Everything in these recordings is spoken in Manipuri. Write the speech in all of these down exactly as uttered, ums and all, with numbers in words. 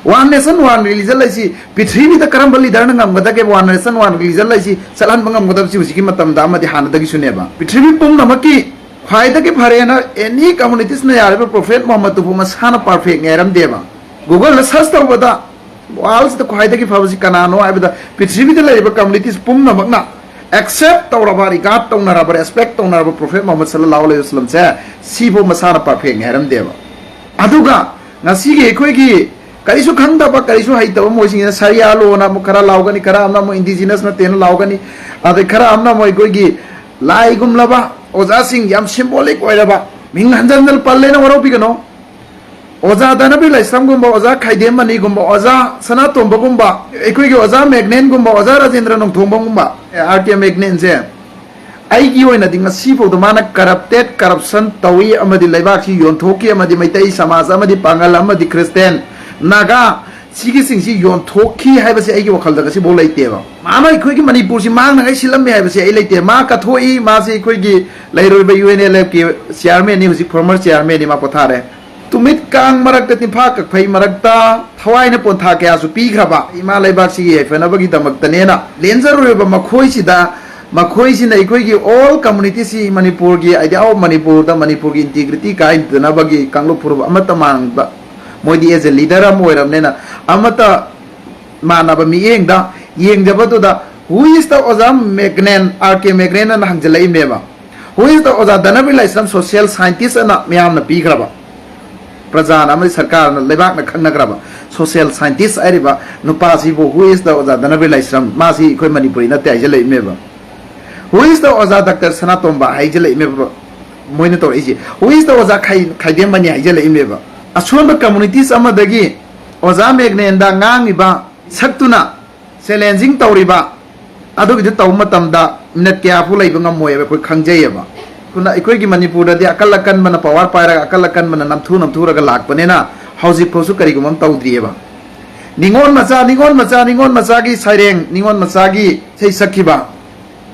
One nation, one religion ꯂꯩꯁꯤ ꯄ꯭ꯔꯤꯊꯤꯕꯤꯗ ꯀꯔꯝꯕ leaderꯅ ꯉꯝꯒꯗꯒꯦ? One nation, one religion ꯂꯩꯁꯤ ꯆꯠꯍꯟꯕ ꯉꯝꯒꯗꯕꯁꯤ ꯍꯧꯖꯤꯛꯀꯤ ꯃꯇꯝꯗ ꯑꯃꯗꯤ ꯍꯥꯟꯅꯗꯒꯤꯁꯨꯅꯦꯕ꯫ ꯄ꯭ꯔꯤꯊꯤꯕꯤ ꯄꯨꯝꯅꯃꯛꯀꯤ ꯈ꯭ꯋꯥꯏꯗꯒꯤ ꯐꯔꯦꯅ any communitiesꯅ ꯌꯥꯔꯤꯕ Prophet Muhammadꯇꯨꯕꯨ ꯃꯁꯥꯅ perfectꯅꯤ ꯍꯥꯏꯔꯝꯗꯦꯕ꯫ Googleꯗ search ꯇꯧꯕꯗ worldꯁꯤꯗ ꯈ꯭ꯋꯥꯏꯗꯒꯤ ꯐꯕꯁꯤ ꯀꯅꯥꯅꯣ ꯍꯥꯏꯕꯗ ꯄ꯭ꯔꯤꯊꯤꯕꯤꯗ ꯂꯩꯔꯤꯕ communities ꯄꯨꯝꯅꯃꯛꯅ accept ꯇꯧꯔꯕ, regard ꯇꯧꯅꯔꯕ, respect ꯇꯧꯅꯔꯕ Prophet Muhammad sallallahu alaihi wasallamꯁꯦ ꯁꯤꯐꯥꯎ ꯃꯁꯥꯅ perfectꯅꯤ ꯍꯥꯏꯔꯝꯗꯦꯕ꯫ ꯑꯗꯨꯒ ꯉꯁꯤꯒꯤ ꯑꯩꯈꯣꯏꯒꯤ ꯀꯔꯤꯁꯨ ꯈꯪꯗꯕ, ꯀꯔꯤꯁꯨ ꯍꯩꯇꯕ ꯃꯣꯏꯁꯤꯡꯁꯤꯅ ꯁꯔꯤꯌꯥ ꯂꯣꯅ ꯑꯃꯨꯛ ꯈꯔ ꯂꯥꯎꯒꯅꯤ, ꯈꯔ ꯑꯃꯅ ꯑꯃꯨꯛ indigenous ꯅꯠꯇꯦꯅ ꯂꯥꯎꯒꯅꯤ, ꯑꯗꯩ ꯈꯔ ꯑꯃꯅ ꯑꯃꯨꯛ ꯑꯩꯈꯣꯏꯒꯤ ꯂꯥꯏꯒꯨꯝꯂꯕ ꯑꯣꯖꯥꯁꯤꯡ, ꯌꯥꯝ symbolic ꯑꯣꯏꯔꯕ, ꯃꯤꯡ ꯍꯟꯖꯟ ꯍꯟꯖꯟ ꯄꯜꯂꯦꯅ ꯋꯥꯔꯧꯕꯤꯒꯅꯣ꯫ ꯑꯣꯖꯥ ꯙꯅꯕꯤꯔ ꯂꯥꯏꯁ꯭ꯔꯝꯒꯨꯝꯕ, ꯑꯣꯖꯥ ꯈꯥꯏꯗꯦꯝ ꯃꯅꯤꯒꯨꯝꯕ, ꯑꯣꯖꯥ ꯁꯅꯥꯇꯣꯝꯕꯒꯨꯝꯕ, ꯑꯩꯈꯣꯏꯒꯤ ꯑꯣꯖꯥ ꯃꯦꯒꯅꯦꯟꯒꯨꯝꯕ, ꯑꯣꯖꯥ ꯔꯥꯖꯦꯟꯗ꯭ꯔ ꯅꯣꯡꯊꯣꯝꯕꯝꯒꯨꯝꯕ, ꯑꯥꯔ ꯀꯦ ꯃꯦꯒꯅꯦꯟꯁꯦ ꯑꯩꯒꯤ ꯑꯣꯏꯅꯗꯤ ꯉꯁꯤꯐꯥꯎꯗ ꯃꯥꯅ corrupted, corruption ꯇꯧꯏ ꯑꯃꯗꯤ ꯂꯩꯕꯥꯛꯁꯤ ꯌꯣꯟꯊꯣꯛꯈꯤ ꯑꯃꯗꯤ ꯃꯩꯇꯩ ꯁꯃꯥꯖ ꯑꯃꯗꯤ ꯄꯥꯡꯒꯜ ꯑꯃꯗꯤ ꯈ꯭ꯔꯤꯁꯇꯦꯟ, ꯅꯥꯒꯥ, ꯁꯤꯒꯤꯁꯤꯡꯁꯤ ꯌꯣꯟꯊꯣꯛꯈꯤ ꯍꯥꯏꯕꯁꯦ ꯑꯩꯒꯤ ꯋꯥꯈꯜꯗ ꯉꯁꯤꯐꯥꯎ ꯂꯩꯇꯦꯕ꯫ ꯃꯥꯅ ꯑꯩꯈꯣꯏꯒꯤ ꯃꯅꯤꯄꯨꯔꯁꯤ ꯃꯥꯡꯅꯉꯥꯏ ꯁꯤꯜꯂꯝꯃꯤ ꯍꯥꯏꯕꯁꯦ ꯑꯩ ꯂꯩꯇꯦ꯫ ꯃꯥ ꯀꯠꯊꯣꯛꯏ, ꯃꯥꯁꯤ ꯑꯩꯈꯣꯏꯒꯤ ꯂꯩꯔꯣꯏꯕ ꯌꯨ ꯑꯦꯟ ꯑꯦꯜ ꯑꯦꯐꯀꯤ ꯆꯤꯌꯥꯔꯃꯦꯟꯅꯤ, ꯍꯧꯖꯤꯛ former ꯆꯤꯌꯥꯔꯃꯦꯟꯅꯤ, ꯃꯥ ꯄꯣꯊꯥꯔꯦ꯫ ꯇꯨꯃꯤꯠ ꯀꯥꯡ ꯃꯔꯛꯇ ꯇꯤꯟꯐꯥ ꯀꯛꯐꯩ ꯃꯔꯛꯇ ꯊꯋꯥꯏꯅ ꯄꯣꯟꯊꯥ ꯀꯌꯥꯁꯨ ꯄꯤꯈ꯭ꯔꯕ ꯏꯃꯥ ꯂꯩꯕꯥꯛꯁꯤꯒꯤ ꯌꯥꯏꯐꯅꯕꯒꯤꯗꯃꯛꯇꯅꯦꯅ ꯂꯦꯟꯖꯔꯨꯔꯤꯕ ꯃꯈꯣꯏꯁꯤꯗ, ꯃꯈꯣꯏꯁꯤꯅ ꯑꯩꯈꯣꯏꯒꯤ all communityꯁꯤ ꯃꯅꯤꯄꯨꯔꯒꯤ idea of ꯃꯅꯤꯄꯨꯔꯗ, ꯃꯅꯤꯄꯨꯔꯒꯤ integrity ꯀꯥꯏꯗꯅꯕꯒꯤ ꯀꯥꯡꯂꯨꯞ ꯐꯨꯔꯨꯞ ꯑꯃꯠꯇ ꯃꯥꯡꯕ, ꯃꯣꯏꯗꯤ as a leader ꯑꯃ ꯑꯣꯏꯔꯕꯅꯤꯅ ꯑꯃꯠꯇ ꯃꯥꯟꯅꯕ ꯃꯤꯠꯌꯦꯡꯗ ꯌꯦꯡꯖꯕꯗꯨꯗ, "Who is the ꯑꯣꯖꯥ ꯃꯦꯒꯅꯦꯟ, ꯑꯥꯔ ꯀꯦ ꯃꯦꯒꯅꯦꯟ?" ꯑꯅ ꯍꯪꯖꯜꯂꯛꯏꯕꯅꯦꯕ꯫ "Who is the ꯑꯣꯖꯥ ꯙꯅꯕꯤꯔ ꯂꯥꯏꯁ꯭ꯔꯝ, social scientist?" ꯑꯅ ꯃꯤꯌꯥꯝꯅ ꯄꯤꯈ꯭ꯔꯕ, ꯄ꯭ꯔꯖꯥꯅ ꯑꯃꯗꯤ ꯁꯔꯀꯥꯔꯅ, ꯂꯩꯕꯥꯛꯅ ꯈꯪꯅꯈ꯭ꯔꯕ social scientist ꯍꯥꯏꯔꯤꯕ ꯅꯨꯄꯥꯁꯤꯕꯨ, "Who is the ꯑꯣꯖꯥ ꯙꯅꯕꯤꯔ ꯂꯥꯏꯁ꯭ꯔꯝ? ꯃꯥꯁꯤ ꯑꯩꯈꯣꯏ ꯃꯅꯤꯄꯨꯔꯤ ꯅꯠꯇꯦ" ꯍꯥꯏꯖꯜꯂꯛꯏꯕꯅꯦꯕ꯫ "Who is the ꯑꯣꯖꯥ ꯗꯥꯛꯇꯔ ꯁꯅꯥꯇꯣꯝꯕ?" ꯍꯥꯏꯖꯜꯂꯛꯏꯕꯅꯦꯕ ꯃꯣꯏꯅ ꯇꯧꯔꯛꯏꯁꯦ꯫ "Who is the ꯑꯣꯖꯥ ꯈꯥꯏ-, ꯈꯥꯏꯗꯦꯝ ꯃꯅꯤ?" ꯍꯥꯏꯖꯜꯂꯛꯏꯕꯅꯦꯕ꯫ ꯑꯁꯣꯟꯕ communities ꯑꯃꯗꯒꯤ ꯑꯣꯖꯥ ꯃꯦꯒꯅꯦꯟꯗ ꯉꯥꯡꯉꯤꯕ ꯁꯛꯇꯨꯅ challenging ꯇꯧꯔꯤꯕ ꯑꯗꯨꯒꯤꯗꯨ ꯇꯧꯕ ꯃꯇꯝꯗ minute ꯀꯌꯥ ꯐꯥꯎ ꯂꯩꯕ ꯉꯝꯃꯣꯏꯕ ꯑꯩꯈꯣꯏ ꯈꯪꯖꯩꯌꯦꯕ꯫ ꯑꯗꯨꯅ ꯑꯩꯈꯣꯏꯒꯤ ꯃꯅꯤꯄꯨꯔꯗꯗꯤ ꯑꯀꯜ ꯑꯀꯟꯕꯅ power ꯄꯥꯏꯔꯒ ꯑꯀꯜ ꯑꯀꯟꯕꯅ ꯅꯝꯊꯨ ꯅꯝꯊꯨꯔꯒ ꯂꯥꯛꯄꯅꯤꯅ ꯍꯧꯖꯤꯛ ꯐꯥꯎꯁꯨ ꯀꯔꯤꯒꯨꯝꯕ ꯑꯃ ꯇꯧꯗ꯭ꯔꯤꯑꯕ꯫ ꯅꯤꯉꯣꯜ ꯃꯆꯥ, ꯅꯤꯉꯣꯜ ꯃꯆꯥ, ꯅꯤꯉꯣꯜ ꯃꯆꯥꯒꯤ ꯁꯩꯔꯦꯡ, ꯅꯤꯉꯣꯜ ꯃꯆꯥꯒꯤ ꯏꯁꯩ ꯁꯛꯈꯤꯕ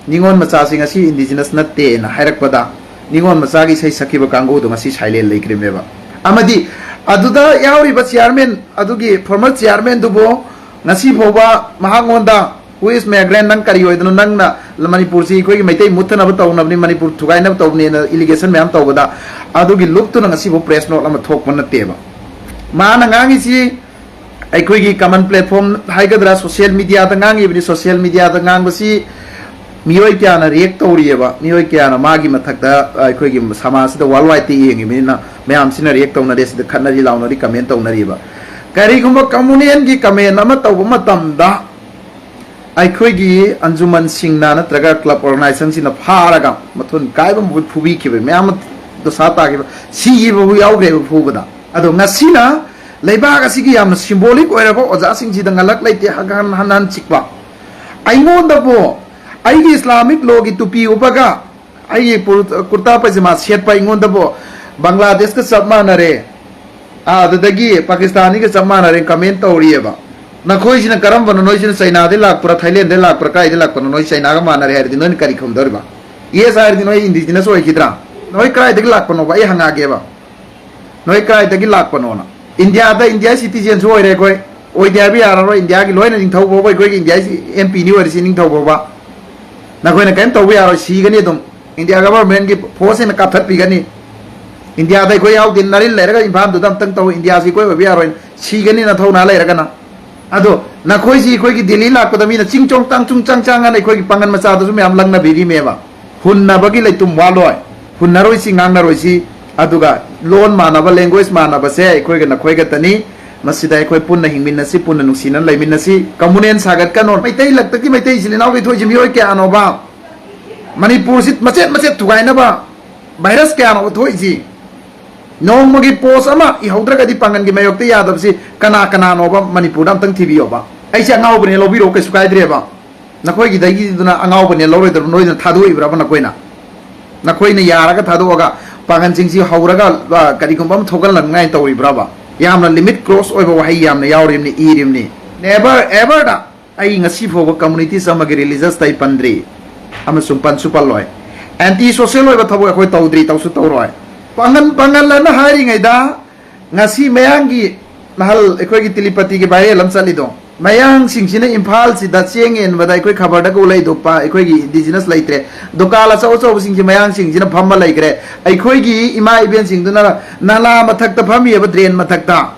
ꯅꯤꯉꯣꯜ ꯃꯆꯥꯁꯤ ꯉꯁꯤ indigenous ꯅꯠꯇꯦꯅ ꯍꯥꯏꯔꯛꯄꯗ ꯅꯤꯉꯣꯜ ꯃꯆꯥꯒꯤ ꯏꯁꯩ ꯁꯛꯈꯤꯕ ꯀꯥꯡꯕꯨꯗꯣ ꯉꯁꯤ silent ꯂꯩꯈ꯭ꯔꯤꯕꯅꯦꯕ꯫ ꯑꯃꯗꯤ ꯑꯗꯨꯗ ꯌꯥꯎꯔꯤꯕ ꯆꯤꯌꯥꯔꯃꯦꯟ, ꯑꯗꯨꯒꯤ ꯐꯣꯔꯃꯔ ꯆꯤꯌꯥꯔꯃꯦꯟꯗꯨꯕꯨ ꯉꯁꯤ ꯐꯥꯎꯕ ꯃꯍꯥꯛꯉꯣꯟꯗ "Who is migrant? ꯅꯪ ꯀꯔꯤ ꯑꯣꯏꯗꯅꯣ? ꯅꯪꯅ ꯃꯅꯤꯄꯨꯔꯁꯤ ꯑꯩꯈꯣꯏꯒꯤ ꯃꯩꯇꯩ ꯃꯨꯠꯊꯅꯕ ꯇꯧꯅꯕꯅꯤ, ꯃꯅꯤꯄꯨꯔ ꯊꯨꯒꯥꯏꯅꯕ ꯇꯧꯕꯅꯦꯅ" ꯑꯦꯂꯤꯒꯦꯁꯟ ꯃꯌꯥꯝ ꯇꯧꯕꯗ, ꯑꯗꯨꯒꯤ ꯂꯨꯞꯇꯨꯅ ꯉꯁꯤꯐꯥꯎ ꯄ꯭ꯔꯦꯁ ꯅꯣꯠ ꯑꯃ ꯊꯣꯛꯄ ꯅꯠꯇꯦꯕ꯫ ꯃꯥꯅ ꯉꯥꯡꯉꯤꯁꯤ ꯑꯩꯈꯣꯏꯒꯤ ꯀꯃꯟ ꯄ꯭ꯂꯦꯠꯐꯣꯝ ꯍꯥꯏꯒꯗ꯭ꯔꯥ, ꯁꯣꯁꯤꯌꯦꯜ ꯃꯤꯗꯤꯌꯥꯗ ꯉꯥꯡꯉꯤꯕꯅꯤ꯫ ꯁꯣꯁꯤꯌꯦꯜ ꯃꯤꯗꯤꯌꯥꯗ ꯉꯥꯡꯕꯁꯤ ꯃꯤꯑꯣꯏ ꯀꯌꯥꯅ ꯔꯤꯌꯦꯛ ꯇꯧꯔꯤꯑꯕ, ꯃꯤꯑꯣꯏ ꯀꯌꯥꯅ ꯃꯥꯒꯤ ꯃꯊꯛꯇ ꯑꯩꯈꯣꯏꯒꯤ ꯁꯃꯥꯖꯁꯤꯗ ꯋꯥꯔꯜ ꯋꯥꯏꯗꯇ ꯌꯦꯡꯉꯤꯕꯅꯤꯅ, ꯃꯌꯥꯝꯁꯤꯅ ꯔꯤꯌꯦꯛ ꯇꯧꯅꯔꯦ, ꯁꯤꯗ ꯈꯠꯅꯔꯤ ꯂꯥꯎꯅꯔꯤ, ꯀꯃꯦꯟ ꯇꯧꯅꯔꯤꯕ꯫ ꯀꯔꯤꯒꯨꯝꯕ ꯀꯝꯃꯨꯅꯦꯜꯒꯤ ꯀꯃꯦꯟ ꯑꯃ ꯇꯧꯕ ꯃꯇꯝꯗ ꯑꯩꯈꯣꯏꯒꯤ ꯑꯟꯖꯨꯃꯟꯁꯤꯡꯅ ꯅꯠꯇ꯭ꯔꯒ ꯀ꯭ꯂꯕ ꯑꯣꯔꯒꯅꯥꯏꯖꯦꯁꯟꯁꯤꯡꯅ ꯐꯥꯔꯒ ꯃꯊꯣꯟ ꯀꯥꯏꯕ ꯃꯈꯣꯏ ꯐꯨꯕꯤꯈꯤꯕ ꯃꯌꯥꯝ ꯑꯃ ꯗꯁꯥ ꯇꯥꯈꯤꯕ, ꯁꯤꯈꯤꯕ ꯐꯥꯎ ꯌꯥꯎꯈ꯭ꯔꯦꯕ ꯐꯨꯕꯗ꯫ ꯑꯗꯣ ꯉꯁꯤꯅ ꯂꯩꯕꯥꯛ ꯑꯁꯤꯒꯤ ꯌꯥꯝꯅ ꯁꯤꯝꯕꯣꯂꯤꯛ ꯑꯣꯏꯔꯕ ꯑꯣꯖꯥꯁꯤꯡꯁꯤꯗ ꯉꯜꯂꯛ ꯂꯩꯇꯦ ꯍꯟ ꯍꯟ ꯆꯤꯛꯄ꯫ ꯑꯩꯉꯣꯟꯗꯕꯨ ꯑꯩꯒꯤ ꯏꯁꯂꯥꯃꯤꯛ ꯂꯣꯒꯤ ꯇꯨꯄꯤ ꯎꯞꯄꯒ ꯑꯩꯒꯤ ꯄꯨꯔ-, ꯀꯨꯔꯇꯥ ꯄꯥꯏꯖꯃꯥ ꯁꯦꯠꯄ ꯑꯩꯉꯣꯟꯗꯕꯨ ꯕꯪꯒ꯭ꯂꯥꯗꯦꯁꯀ ꯆꯞ ꯃꯥꯟꯅꯔꯦ, ꯑꯥ, ꯑꯗꯨꯗꯒꯤ ꯄꯥꯀꯤꯁꯇꯥꯅꯤꯒ ꯆꯞ ꯃꯥꯟꯅꯔꯦ ꯀꯃꯦꯟ ꯇꯧꯔꯤꯑꯕ꯫ ꯅꯈꯣꯏꯁꯤꯅ ꯀꯔꯝꯕꯅꯣ? ꯅꯣꯏꯁꯤꯅ ꯆꯩꯅꯥꯗꯩ ꯂꯥꯛꯄ꯭ꯔꯥ, ꯊꯥꯏꯂꯦꯟꯗꯩ ꯂꯥꯛꯄ꯭ꯔꯥ, ꯀꯥꯏꯗꯩ ꯂꯥꯛꯄꯅꯣ? ꯅꯣꯏ ꯆꯩꯅꯥꯒ ꯃꯥꯟꯅꯔꯦ ꯍꯥꯏꯔꯗꯤ ꯅꯣꯏꯅ ꯀꯔꯤ ꯈꯨꯝꯗꯧꯔꯤꯕ? ꯌꯦꯁ ꯍꯥꯏꯔꯗꯤ ꯅꯣꯏ ꯏꯟꯗꯤꯖꯤꯅꯁ ꯑꯣꯏꯈꯤꯗ꯭ꯔꯥ? ꯅꯣꯏ ꯀꯗꯥꯏꯗꯒꯤ ꯂꯥꯛꯄꯅꯣꯕ? ꯑꯩ ꯍꯪꯉꯛꯑꯒꯦꯕ, ꯅꯣꯏ ꯀꯗꯥꯏꯗꯒꯤ ꯂꯥꯛꯄꯅꯣꯅ꯫ ꯏꯟꯗꯤꯌꯥꯗ ꯏꯟꯗꯤꯌꯥ ꯁꯤꯇꯤꯖꯦꯟꯁꯨ ꯑꯣꯏꯔꯦ ꯑꯩꯈꯣꯏ, ꯑꯣꯏꯗꯦ ꯍꯥꯏꯕ ꯌꯥꯔꯔꯣꯏ꯫ ꯏꯟꯗꯤꯌꯥꯒꯤ ꯂꯣꯏꯅ ꯅꯤꯡꯊꯧ ꯐꯥꯎꯕ ꯑꯩꯈꯣꯏꯒꯤ ꯏꯟꯗꯤꯌꯥꯒꯤ ꯑꯦꯝ ꯄꯤꯅꯤ ꯑꯣꯏꯔꯤꯁꯤ, ꯅꯤꯡꯊꯧ ꯐꯥꯎꯕ꯫ ꯅꯈꯣꯏꯅ ꯀꯔꯤꯝ ꯇꯧꯕ ꯌꯥꯔꯣꯏ, ꯁꯤꯒꯅꯤ ꯑꯗꯨꯝ꯫ ꯏꯟꯗꯤꯌꯥ ꯒꯚꯔꯟꯃꯦꯟꯠꯀꯤ ꯐꯣꯔꯁꯁꯤꯡꯅ ꯀꯥꯞꯊꯠꯄꯤꯒꯅꯤ꯫ ꯏꯟꯗꯤꯌꯥꯗ ꯑꯩꯈꯣꯏ ꯌꯥꯎꯗꯦ, ꯅꯥꯔꯤꯟ ꯂꯩꯔꯒ ꯏꯝꯐꯥꯜꯗꯨꯗ ꯑꯝꯇꯪ ꯇꯧ, ꯏꯟꯗꯤꯌꯥꯁꯤ ꯑꯩꯈꯣꯏ ꯑꯣꯏꯕ ꯌꯥꯔꯣꯏ, ꯁꯤꯒꯅꯤ ꯅꯊꯧꯅꯥ ꯂꯩꯔꯒꯅ꯫ ꯑꯗꯣ ꯅꯈꯣꯏꯁꯤ ꯑꯩꯈꯣꯏꯒꯤ ꯗꯤꯜꯂꯤ ꯂꯥꯛꯄꯗ ꯃꯤꯅ ꯆꯤꯡ ꯆꯣꯡ ꯇꯥꯡ ꯆꯨꯡ ꯆꯥꯡ ꯆꯥꯡ ꯑꯅ ꯑꯩꯈꯣꯏꯒꯤ ꯄꯥꯡꯒꯟ ꯃꯆꯥꯗꯁꯨ ꯃꯌꯥꯝ ꯂꯪꯅꯕꯤꯔꯤꯃꯦꯕ꯫ ꯍꯨꯟꯅꯕꯒꯤ ꯂꯩꯇꯨꯝ ꯋꯥꯠꯂꯣꯏ, ꯍꯨꯟꯅꯔꯣꯏꯁꯤ, ꯉꯥꯡꯅꯔꯣꯏꯁꯤ꯫ ꯑꯗꯨꯒ ꯂꯣꯟ ꯃꯥꯟꯅꯕ, ꯂꯦꯡꯒ꯭ꯋꯦꯖ ꯃꯥꯟꯅꯕꯁꯦ ꯑꯩꯈꯣꯏꯒ ꯅꯈꯣꯏ ꯈꯛꯇꯅꯤ꯫ ꯃꯁꯤꯗ ꯑꯩꯈꯣꯏ ꯄꯨꯟꯅ ꯍꯤꯡꯃꯤꯟꯅꯁꯤ, ꯄꯨꯟꯅ ꯅꯨꯡꯁꯤꯅꯅ ꯂꯩꯃꯤꯟꯅꯁꯤ꯫ ꯀꯝꯃꯨꯅꯦꯜ ꯁꯥꯒꯠꯀꯅꯣ꯫ ꯃꯩꯇꯩ ꯂꯛꯇꯒꯤ ꯃꯩꯇꯩ ꯏꯆꯤꯜ ꯏꯅꯥꯎꯗꯤ ꯊꯣꯛꯏꯁꯤ ꯃꯤꯑꯣꯏ ꯀꯌꯥꯅꯣꯕ? ꯃꯅꯤꯄꯨꯔꯁꯤ ꯃꯆꯦꯠ ꯃꯆꯦꯠ ꯊꯨꯒꯥꯏꯅꯕ ꯚꯥꯏꯔꯁ ꯀꯌꯥꯅꯣꯕ ꯊꯣꯛꯏꯁꯤ? ꯅꯣꯡꯃꯒꯤ ꯄꯣꯁ ꯑꯃ ꯏꯍꯧꯗ꯭ꯔꯒꯗꯤ ꯄꯥꯡꯒꯟꯒꯤ ꯃꯥꯌꯣꯛꯇ ꯌꯥꯗꯕꯁꯤ ꯀꯅꯥ ꯀꯅꯥꯅꯣꯕ? ꯃꯅꯤꯄꯨꯔꯗ ꯑꯝꯇꯪ ꯊꯤꯕꯤꯌꯣꯕ꯫ ꯑꯩꯁꯦ ꯑꯉꯥꯎꯕꯅꯦ ꯂꯧꯕꯤꯔꯣ, ꯀꯩꯁꯨ ꯀꯥꯏꯗ꯭ꯔꯦꯕ꯫ ꯅꯈꯣꯏꯒꯤꯗꯒꯤꯗꯨꯅ ꯑꯉꯥꯎꯕꯅꯦ ꯂꯧꯔꯣꯏꯗꯕ, ꯅꯣꯏꯗꯨꯅ ꯊꯥꯗꯣꯛꯏꯕ꯭ꯔꯕ ꯅꯈꯣꯏꯅ? ꯅꯈꯣꯏꯅ ꯌꯥꯔꯒ ꯊꯥꯗꯣꯛꯑꯒ ꯄꯥꯡꯒꯟꯁꯤꯡꯁꯤ ꯍꯧꯔꯒ, ꯑ, ꯀꯔꯤꯒꯨꯝꯕ ꯑꯃ ꯊꯣꯛꯍꯜꯂꯛꯅꯉꯥꯏ ꯇꯧꯔꯤꯕ꯭ꯔꯕ? ꯌꯥꯝꯅ ꯂꯤꯃꯤꯠ ꯀ꯭ꯔꯣꯁ ꯑꯣꯏꯕ ꯋꯥꯍꯩ ꯌꯥꯝꯅ ꯌꯥꯎꯔꯤꯕꯅꯤ, ꯏꯔꯤꯕꯅꯤ꯫ ꯅꯦꯕꯔ ꯑꯦꯕꯔꯗ ꯑꯩ ꯉꯁꯤ ꯐꯥꯎꯕ ꯀꯝꯃꯨꯅꯤꯇꯤꯁ ꯑꯃꯒꯤ ꯔꯤꯂꯤꯖꯁꯇ ꯑꯩ ꯄꯟꯗ꯭ꯔꯤ ꯑꯃꯁꯨꯡ ꯄꯟꯁꯨ ꯄꯜꯂꯣꯏ꯫ ꯑꯦꯟꯇꯤ ꯁꯣꯁꯤꯌꯦꯜ ꯑꯣꯏꯕ ꯊꯕꯛ ꯑꯩꯈꯣꯏ ꯇꯧꯗ꯭ꯔꯤ, ꯇꯧꯁꯨ ꯇꯧꯔꯣꯏ꯫ ꯄꯥꯡꯒꯟ, ꯄꯥꯡꯒꯜ ꯑꯅ ꯍꯥꯏꯔꯤꯉꯩꯗ ꯉꯁꯤ ꯃꯌꯥꯡꯒꯤ ꯅꯍꯜ ꯑꯩꯈꯣꯏꯒꯤ ꯇꯤꯂꯤꯄꯇꯤꯒꯤ ꯚꯥꯏꯔꯦꯜ ꯑꯃ ꯆꯠꯂꯤꯗꯣ, ꯃꯌꯥꯡꯁꯤꯡꯁꯤꯅ ꯏꯝꯐꯥꯜꯁꯤꯗ ꯆꯦꯡ ꯌꯦꯟꯕꯗ ꯑꯩꯈꯣꯏ ꯈꯕꯔꯗꯒ ꯎꯠꯂꯛꯏꯗꯣ, ꯄ-, ꯑꯩꯈꯣꯏꯒꯤ ꯏꯟꯗꯤꯖꯤꯅꯁ ꯂꯩꯇ꯭ꯔꯦ, ꯗꯨꯀꯥꯟ ꯑꯆꯧ ꯑꯆꯧꯕꯁꯤꯡꯁꯤ ꯃꯌꯥꯡꯁꯤꯡꯁꯤꯅ ꯐꯝꯃ ꯂꯩꯈ꯭ꯔꯦ꯫ ꯑꯩꯈꯣꯏꯒꯤ ꯏꯃꯥ ꯏꯕꯦꯟꯁꯤꯡꯗꯨꯅ ꯅꯂꯥ ꯃꯊꯛꯇ ꯐꯝꯃꯤꯑꯕ, ꯗ꯭ꯔꯦꯟ ꯃꯊꯛꯇ꯫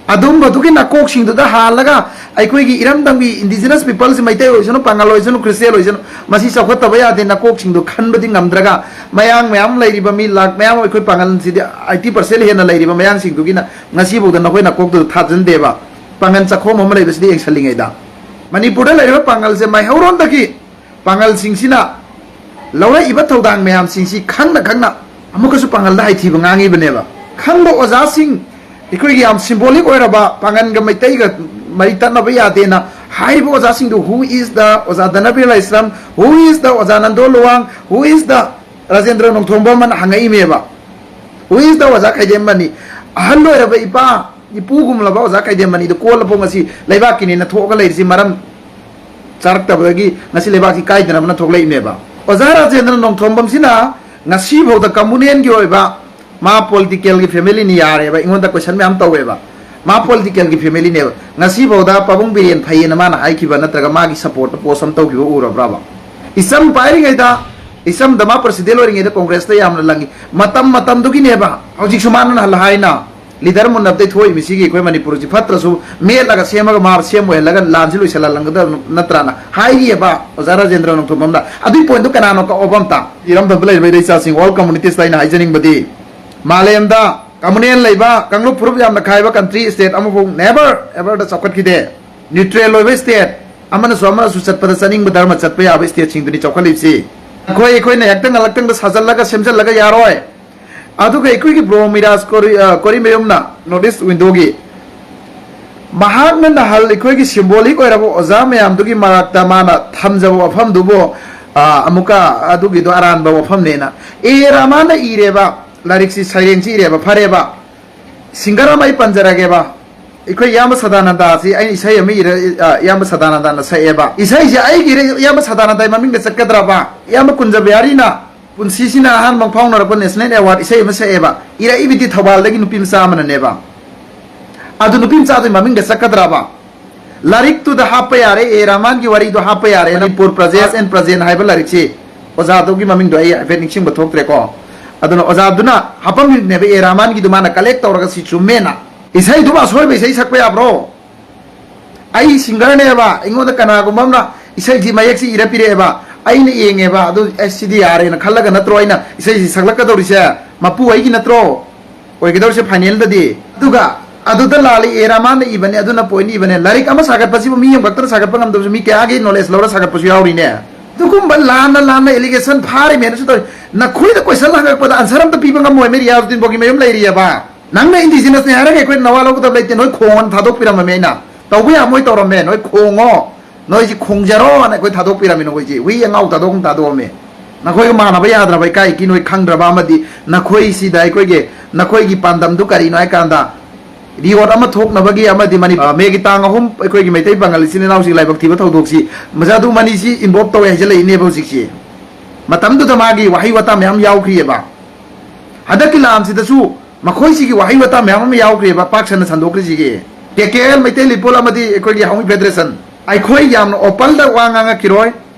ꯑꯗꯨꯝꯕꯗꯨꯒꯤ ꯅꯀꯣꯛꯁꯤꯡꯗꯨꯗ ꯍꯥꯜꯂꯒ ꯑꯩꯈꯣꯏꯒꯤ ꯏꯔꯝꯗꯝꯒꯤ ꯏꯟꯗꯤꯖꯤꯅꯁ ꯄꯤꯄꯜꯁꯤ, ꯃꯩꯇꯩ ꯑꯣꯏꯁꯅꯨ, ꯄꯥꯉꯜ ꯑꯣꯏꯁꯅꯨ, ꯈ꯭ꯔꯤꯁꯇꯤꯌꯥꯟ ꯑꯣꯏꯁꯅꯨ, ꯃꯁꯤ ꯆꯥꯎꯈꯠꯇꯕ ꯌꯥꯗꯦ꯫ ꯅꯀꯣꯛꯁꯤꯡꯗꯣ ꯈꯟꯕꯗꯤ ꯉꯝꯗ꯭ꯔꯒ, ꯃꯌꯥꯡ ꯃꯌꯥꯝ ꯂꯩꯔꯤꯕ, ꯃꯤ ꯂꯥꯛ ꯃꯌꯥꯝ, ꯑꯩꯈꯣꯏ ꯄꯥꯉꯜꯁꯤꯗꯤ ꯑꯥꯏꯇꯤ ꯄꯥꯔꯁꯦꯟ ꯍꯦꯟꯅ ꯂꯩꯔꯤꯕ ꯃꯌꯥꯡꯁꯤꯡꯗꯨꯒꯤꯅ ꯉꯁꯤꯐꯥꯎꯗ ꯅꯈꯣꯏ ꯅꯀꯣꯛꯇꯨꯗ ꯊꯥꯖꯟꯗꯦꯕ꯫ ꯄꯥꯉꯜ ꯆꯥꯛꯈꯣꯝ ꯑꯃ ꯂꯩꯕꯁꯤꯗ ꯌꯦꯡꯁꯜꯂꯤꯉꯩꯗ, ꯃꯅꯤꯄꯨꯔꯗ ꯂꯩꯔꯤꯕ ꯄꯥꯉꯜꯁꯦ ꯃꯩꯍꯧꯔꯣꯟꯗꯒꯤ ꯄꯥꯉꯜꯁꯤꯡꯁꯤꯅ ꯂꯧꯔꯛꯏꯕ ꯊꯧꯗꯥꯡ ꯃꯌꯥꯝꯁꯤꯡꯁꯤ ꯈꯪꯅ ꯈꯪꯅ ꯑꯃꯨꯛꯀꯁꯨ ꯄꯥꯉꯜꯗ ꯍꯥꯏꯊꯤꯕ ꯉꯥꯡꯉꯤꯕꯅꯦꯕ꯫ ꯈꯪꯕ ꯑꯣꯖꯥꯁꯤꯡ, ꯑꯩꯈꯣꯏꯒꯤ ꯌꯥꯝ ꯁꯤꯝꯕꯣꯂꯤꯛ ꯑꯣꯏꯔꯕ, ꯄꯥꯉꯜꯒ ꯃꯩꯇꯩꯒ ꯃꯔꯤ ꯇꯠꯅꯕ ꯌꯥꯗꯦꯅ ꯍꯥꯏꯔꯤꯕ ꯑꯣꯖꯥꯁꯤꯡꯗꯨ, who is the ꯑꯣꯖꯥ ꯙꯅꯕꯤꯔ ꯂꯥꯏꯁ꯭ꯔꯝ, who is the ꯑꯣꯖꯥ Nando Luwang, who is the Rajendra Nongthombam ꯑꯅ ꯍꯪꯉꯛꯏꯃꯦꯕ꯫ Who is the ꯑꯣꯖꯥ ꯈꯥꯏꯗꯦꯝꯕꯅꯤ? ꯑꯍꯜ ꯑꯣꯏꯔꯕ ꯏꯄꯥ, ꯏꯄꯨꯒꯨꯝꯂꯕ ꯑꯣꯖꯥ ꯈꯥꯏꯗꯦꯝꯕꯅꯤꯗꯨ ꯀꯣꯜꯂꯕ ꯉꯁꯤ ꯂꯩꯕꯥꯛꯀꯤꯅꯦꯅ ꯊꯣꯛꯑꯒ ꯂꯩꯔꯤꯁꯤ ꯃꯔꯝ ꯆꯥꯔꯛꯇꯕꯗꯒꯤ ꯉꯁꯤ ꯂꯩꯕꯥꯛꯁꯤ ꯀꯥꯏꯗꯅꯕꯅ ꯊꯣꯛꯂꯛꯏꯅꯦꯕ꯫ ꯑꯣꯖꯥ ꯔꯥꯖꯦꯟꯗ꯭ꯔ ꯅꯣꯡꯊꯣꯝꯕꯝꯁꯤꯅ ꯉꯁꯤꯐꯥꯎꯗ ꯀꯝꯃꯨꯅꯦꯜꯒꯤ ꯑꯣꯏꯕ, ꯃꯥ ꯄꯣꯂꯤꯇꯤꯀꯦꯜꯒꯤ ꯐꯦꯃꯤꯂꯤꯅꯤ ꯌꯥꯔꯦꯕ, ꯑꯩꯉꯣꯟꯗ ꯀꯣꯏꯁꯟ ꯃꯌꯥꯝ ꯇꯧꯋꯦꯕ꯫ ꯃꯥ ꯄꯣꯂꯤꯇꯤꯀꯦꯜꯒꯤ ꯐꯦꯃꯤꯂꯤꯅꯦꯕ꯫ ꯉꯁꯤꯐꯥꯎꯗ ꯄꯥꯕꯨꯡ ꯕꯤꯔꯦꯟ ꯐꯩꯌꯦꯅ ꯃꯥꯅ ꯍꯥꯏꯈꯤꯕ ꯅꯠꯇ꯭ꯔꯒ ꯃꯥꯒꯤ ꯁꯄꯣꯔꯠꯇ ꯄꯣꯁ ꯑꯃ ꯇꯧꯈꯤꯕ ꯎꯔꯕ꯭ꯔꯕ? ꯏꯆꯝ ꯄꯥꯏꯔꯤꯉꯩꯗ, ꯏꯆꯝꯗ ꯃꯥ ꯄ꯭ꯔꯁꯤꯗꯦꯟ ꯑꯣꯏꯔꯤꯉꯩꯗ ꯀꯣꯡꯒ꯭ꯔꯦꯁꯇ ꯌꯥꯝꯅ ꯂꯪꯉꯤ꯫ ꯃꯇꯝ ꯃꯇꯝꯗꯨꯒꯤꯅꯦꯕ꯫ ꯍꯧꯖꯤꯛꯁꯨ ꯃꯥꯅ ꯅꯍꯥꯟ ꯍꯥꯏꯅ ꯂꯤꯗꯔ ꯃꯨꯟꯅꯕꯗꯩ ꯊꯣꯛꯏ ꯃꯤꯁꯤꯒꯤ ꯑꯩꯈꯣꯏ ꯃꯅꯤꯄꯨꯔꯁꯤ ꯐꯠꯇ꯭ꯔꯁꯨ ꯃꯦꯠꯂꯒ ꯁꯦꯝꯃꯒ ꯃꯥ ꯁꯦꯝ ꯑꯣꯏꯍꯜꯂꯒ ꯂꯥꯟꯁꯤ ꯂꯣꯏꯁꯤꯜꯍꯜꯂꯝꯒꯗꯕ ꯅꯠꯇ꯭ꯔꯥꯅ ꯍꯥꯏꯔꯤꯑꯕ ꯑꯣꯖꯥ ꯔꯥꯖꯦꯟꯗ꯭ꯔ ꯅꯣꯡꯊꯣꯝꯕꯝꯅ꯫ ꯑꯗꯨꯏ ꯄꯣꯏꯟꯠꯇꯣ ꯀꯅꯥꯅꯣ ꯀꯛꯑꯣꯕ ꯑꯝꯇ? ꯏꯔꯝꯗꯝꯗ ꯂꯩꯔꯤꯕ ꯏꯔꯩꯆꯥꯁꯤꯡ, all communities ꯇ ꯑꯩꯅ ꯍꯥꯏꯖꯅꯤꯡꯕꯗꯤ, ꯃꯥꯂꯦꯝꯗ ꯀꯝꯃꯨꯅꯦꯜ ꯂꯩꯕ, ꯀꯥꯡꯂꯨꯞ ꯐꯨꯔꯨꯞ ꯌꯥꯝꯅ ꯈꯥꯏꯕ ꯀꯟꯇ꯭ꯔꯤ, ꯁ꯭ꯇꯦꯠ ꯑꯃꯐꯥꯎ never ever ꯗ ꯆꯥꯎꯈꯠꯈꯤꯗꯦ꯫ ꯅ꯭ꯌꯨꯇ꯭ꯔꯦꯜ ꯑꯣꯏꯕ ꯁ꯭ꯇꯦꯠ, ꯑꯃꯅꯁꯨ ꯑꯃꯅꯁꯨ ꯆꯠꯄꯗ ꯆꯠꯅꯤꯡꯕ ꯙꯔꯃ ꯆꯠꯄ ꯌꯥꯕ ꯁ꯭ꯇꯦꯠꯁꯤꯡꯗꯨꯅꯤ ꯆꯥꯎꯈꯠꯂꯤꯕꯁꯤ꯫ ꯑꯩꯈꯣꯏ, ꯑꯩꯈꯣꯏꯅ ꯍꯦꯛꯇ ꯉꯂꯛꯇꯪꯗ ꯁꯥꯖꯜꯂꯒ ꯁꯦꯝꯖꯜꯂꯒ ꯌꯥꯔꯣꯏ꯫ ꯑꯗꯨꯒ ꯑꯩꯈꯣꯏꯒꯤ ꯕ꯭ꯔꯣ ꯃꯤꯔꯥꯖ ꯀꯣꯔꯤ-, ꯑ, ꯀꯣꯔꯤꯃꯌꯨꯝꯅ North East Window ꯒꯤ, ꯃꯍꯥꯛꯅ ꯅꯍꯜ ꯑꯩꯈꯣꯏꯒꯤ ꯁꯤꯝꯕꯣꯂꯤꯛ ꯑꯣꯏꯔꯕ ꯑꯣꯖꯥ ꯃꯌꯥꯝꯗꯨꯒꯤ ꯃꯔꯛꯇ ꯃꯥꯅ ꯊꯝꯖꯕ ꯋꯥꯐꯝꯗꯨꯕꯨ, ꯑ, ꯑꯃꯨꯛꯀ ꯑꯗꯨꯒꯤꯗꯣ ꯑꯔꯥꯟꯕ ꯋꯥꯐꯝꯅꯦꯅ꯫ ꯑꯦ ꯔꯥꯃꯥꯅ ꯏꯔꯦꯕ, ꯂꯥꯏꯔꯤꯛꯁꯤ, ꯁꯩꯔꯦꯡꯁꯤ ꯏꯔꯦꯕ, ꯐꯔꯦꯕ꯫ ꯁꯤꯡꯒꯔ ꯑꯃ ꯑꯩ ꯄꯟꯖꯔꯒꯦꯕ꯫ ꯑꯩꯈꯣꯏ ꯏꯌꯥꯝꯕ ꯁꯗꯥꯅꯟꯗ ꯑꯁꯤ ꯑꯩꯅ ꯏꯁꯩ ꯑꯃ ꯏꯔ-, ꯑ, ꯏꯌꯥꯝꯕ ꯁꯗꯥꯅꯟꯗꯅ ꯁꯛꯑꯦꯕ꯫ ꯏꯁꯩꯁꯦ ꯑꯩꯒꯤ ꯏꯔ-, ꯏꯌꯥꯝꯕ ꯁꯗꯥꯅꯟꯗꯒꯤ ꯃꯃꯤꯡꯗ ꯆꯠꯀꯗ꯭ꯔꯕ? ꯏꯌꯥꯝꯕ ꯀꯨꯟꯖꯕꯤꯍꯥꯔꯤꯅ ꯄꯨꯟꯁꯤꯁꯤꯅ ꯑꯍꯥꯟꯕ ꯐꯥꯎꯅꯔꯛꯄ ꯅꯦꯁꯅꯦꯜ ꯑꯦꯋꯥꯔꯗ ꯏꯁꯩ ꯑꯃ ꯁꯛꯑꯦꯕ, ꯏꯔꯛꯏꯕꯤꯗꯤ ꯊꯧꯕꯥꯜꯗꯒꯤ ꯅꯨꯄꯤ ꯃꯆꯥ ꯑꯃꯅꯅꯦꯕ꯫ ꯑꯗꯨ ꯅꯨꯄꯤ ꯃꯆꯥꯗꯨꯒꯤ ꯃꯃꯤꯡꯗ ꯆꯠꯀꯗ꯭ꯔꯕ? ꯂꯥꯏꯔꯤꯛꯇꯨꯗ ꯍꯥꯞꯄ ꯌꯥꯔꯦ, ꯑꯦ ꯔꯍꯃꯥꯟꯒꯤ ꯋꯥꯔꯤꯗꯣ ꯍꯥꯞꯄ ꯌꯥꯔꯦ꯫ ꯃꯅꯤꯄꯨꯔ ꯄ꯭ꯔꯖꯦꯟ ꯑꯦꯟ ꯄ꯭ꯔꯖꯦꯟ ꯍꯥꯏꯕ ꯂꯥꯏꯔꯤꯛꯁꯤ ꯑꯣꯖꯥꯗꯨꯒꯤ ꯃꯃꯤꯡꯗꯣ ꯑꯩ ꯍꯥꯏꯐꯦꯠ ꯅꯤꯡꯁꯤꯡꯕ ꯊꯣꯛꯇ꯭ꯔꯦꯀꯣ꯫ ꯑꯗꯨꯅ ꯑꯣꯖꯥꯗꯨꯅ ꯍꯥꯄꯝꯃꯤꯕꯅꯦꯕ, ꯑꯦ ꯔꯍꯃꯥꯟꯒꯤꯗꯨ ꯃꯥꯅ ꯀꯂꯦꯛ ꯇꯧꯔꯒ ꯁꯤ ꯆꯨꯝꯃꯦꯅ꯫ ꯏꯁꯩꯗꯨꯕꯨ ꯑꯁꯣꯏꯕ ꯏꯁꯩ ꯁꯛꯄ ꯌꯥꯕ꯭ꯔꯣ? ꯑꯩ ꯁꯤꯡꯒꯔꯅꯦꯕ, ꯑꯩꯉꯣꯟꯗ ꯀꯅꯥꯒꯨꯝꯕ ꯑꯃꯅ ꯏꯁꯩꯁꯤ ꯃꯌꯦꯛꯁꯤ ꯏꯔ ꯄꯤꯔꯛꯑꯦꯕ, ꯑꯩꯅ ꯌꯦꯡꯉꯦꯕ, ꯑꯗꯨ ꯑꯦꯁ ꯁꯤꯗꯤ ꯌꯥꯔꯦꯅ ꯈꯜꯂꯒ ꯅꯠꯇ꯭ꯔꯣ ꯑꯩꯅ ꯏꯁꯩꯁꯤ ꯁꯛꯂꯛꯀꯗꯧꯔꯤꯁꯦ? ꯃꯄꯨ ꯑꯩꯒꯤ ꯅꯠꯇ꯭ꯔꯣ ꯑꯣꯏꯒꯗꯧꯔꯤꯁꯦ ꯐꯥꯏꯅꯦꯜꯗꯗꯤ? ꯑꯗꯨꯒ ꯑꯗꯨꯗ ꯂꯥꯜꯂꯤ, ꯑꯦ ꯔꯍꯃꯥꯟꯅ ꯏꯕꯅꯦ, ꯑꯗꯨꯅ ꯄꯣꯏꯟ ꯏꯕꯅꯦ꯫ ꯂꯥꯏꯔꯤꯛ ꯑꯃ ꯁꯥꯒꯠꯄꯁꯤꯕꯨ ꯃꯤ ꯑꯃꯈꯛꯇꯅ ꯁꯥꯒꯠꯄ ꯉꯝꯗꯕꯁꯨ ꯃꯤ ꯀꯌꯥꯒꯤ ꯅꯣꯂꯦꯖ ꯂꯧꯔ ꯁꯥꯒꯠꯄꯁꯨ ꯌꯥꯎꯔꯤꯅꯦ꯫ ꯑꯗꯨꯒꯨꯝꯕ ꯂꯥꯟꯅ ꯂꯥꯟꯅ ꯑꯦꯂꯤꯒꯦꯁꯟ ꯐꯥꯔꯤꯃꯦꯅꯁꯨ ꯇꯧꯔꯤ꯫ ꯅꯈꯣꯏꯗ ꯀꯣꯏꯁꯟ ꯍꯪꯉꯛꯄꯗ ꯑꯟꯁꯔ ꯑꯝꯇ ꯄꯤꯕ ꯉꯝꯃꯣꯏ, ꯃꯤ ꯔꯤꯌꯥꯖꯨꯗꯤꯟ ꯕꯣꯒꯤ ꯃꯌꯨꯝ ꯂꯩꯔꯤꯑꯕ꯫ ꯅꯪꯅ ꯏꯟꯗꯤꯖꯤꯅꯁꯅꯦ ꯍꯥꯏꯔꯒ ꯑꯩꯈꯣꯏ ꯅꯋꯥ ꯂꯧꯒꯗꯕ ꯂꯩꯇꯦ꯫ ꯅꯣꯏ ꯈꯣꯡꯉꯣꯅ ꯊꯥꯗꯣꯛꯄꯤꯔꯝꯃꯃꯦ ꯑꯩꯅ꯫ ꯇꯧꯕ ꯌꯥꯕ ꯃꯣꯏ ꯇꯧꯔꯝꯃꯦ꯫ ꯅꯣꯏ ꯈꯣꯡꯉꯣ, ꯅꯣꯏꯁꯤ ꯈꯣꯡꯖꯔꯣꯅ ꯑꯩꯈꯣꯏ ꯊꯥꯗꯣꯛꯄꯤꯔꯝꯃꯤ꯫ ꯅꯈꯣꯏꯁꯤ ꯍꯨꯏ ꯑꯉꯥꯎ ꯊꯥꯗꯣꯛ ꯊꯥꯗꯣꯛꯑꯝꯃꯤ꯫ ꯅꯈꯣꯏꯒ ꯃꯥꯟꯅꯕ ꯌꯥꯗ꯭ꯔꯕ ꯏꯀꯥꯏ ꯏꯀꯤ ꯅꯣꯏ ꯈꯪꯗ꯭ꯔꯕ ꯑꯃꯗꯤ ꯅꯈꯣꯏꯁꯤꯗ ꯑꯩꯈꯣꯏꯒꯤ, ꯅꯈꯣꯏꯒꯤ ꯄꯥꯟꯗꯝꯗꯨ ꯀꯔꯤꯅꯣ ꯍꯥꯏ ꯀꯥꯟꯗ ꯔꯤꯋꯥꯔꯗ ꯑꯃ ꯊꯣꯛꯅꯕꯒꯤ ꯑꯃꯗꯤ ꯃꯅꯤ-, ꯑ, ꯃꯦꯒꯤ ꯇꯥꯡ ꯑꯍꯨꯝ ꯑꯩꯈꯣꯏꯒꯤ ꯃꯩꯇꯩ ꯄꯥꯉꯜ ꯏꯆꯤꯜ ꯏꯅꯥꯎꯁꯤꯡ ꯂꯥꯏꯕꯛ ꯊꯤꯕ ꯊꯧꯗꯣꯛꯁꯤ ꯃꯖꯥꯗꯨ ꯃꯅꯤꯁꯤ ꯏꯟꯚꯣꯜꯕ ꯇꯧꯋꯦ ꯍꯥꯏꯖꯜꯂꯛꯏꯅꯦꯕ ꯍꯧꯖꯤꯛꯁꯤ꯫ ꯃꯇꯝꯗꯨꯗ ꯃꯥꯒꯤ ꯋꯥꯍꯩ ꯋꯥꯇꯥ ꯃꯌꯥꯝ ꯌꯥꯎꯈ꯭ꯔꯤꯑꯕ꯫ ꯍꯟꯗꯛꯀꯤ ꯂꯥꯟꯁꯤꯗꯁꯨ ꯃꯈꯣꯏꯁꯤꯒꯤ ꯋꯥꯍꯩ ꯋꯥꯇꯥ ꯃꯌꯥꯝ ꯑꯃ ꯌꯥꯎꯈ꯭ꯔꯦꯕ ꯄꯥꯛ ꯁꯟꯅ ꯁꯟꯗꯣꯛꯈ꯭ꯔꯤꯁꯤꯒꯤ꯫ ꯀꯦ ꯀꯦ ꯑꯦꯜ ꯃꯩꯇꯩ ꯂꯤꯄꯣꯜ ꯑꯃꯗꯤ ꯑꯩꯈꯣꯏꯒꯤ ꯍꯥꯎꯃꯤ ꯐꯦꯗꯔꯦꯁꯟ, ꯑꯩꯈꯣꯏ ꯌꯥꯝꯅ ꯑꯣꯄꯟꯗ ꯋꯥ ꯉꯥꯡꯉꯛꯈꯤꯔꯣꯏ꯫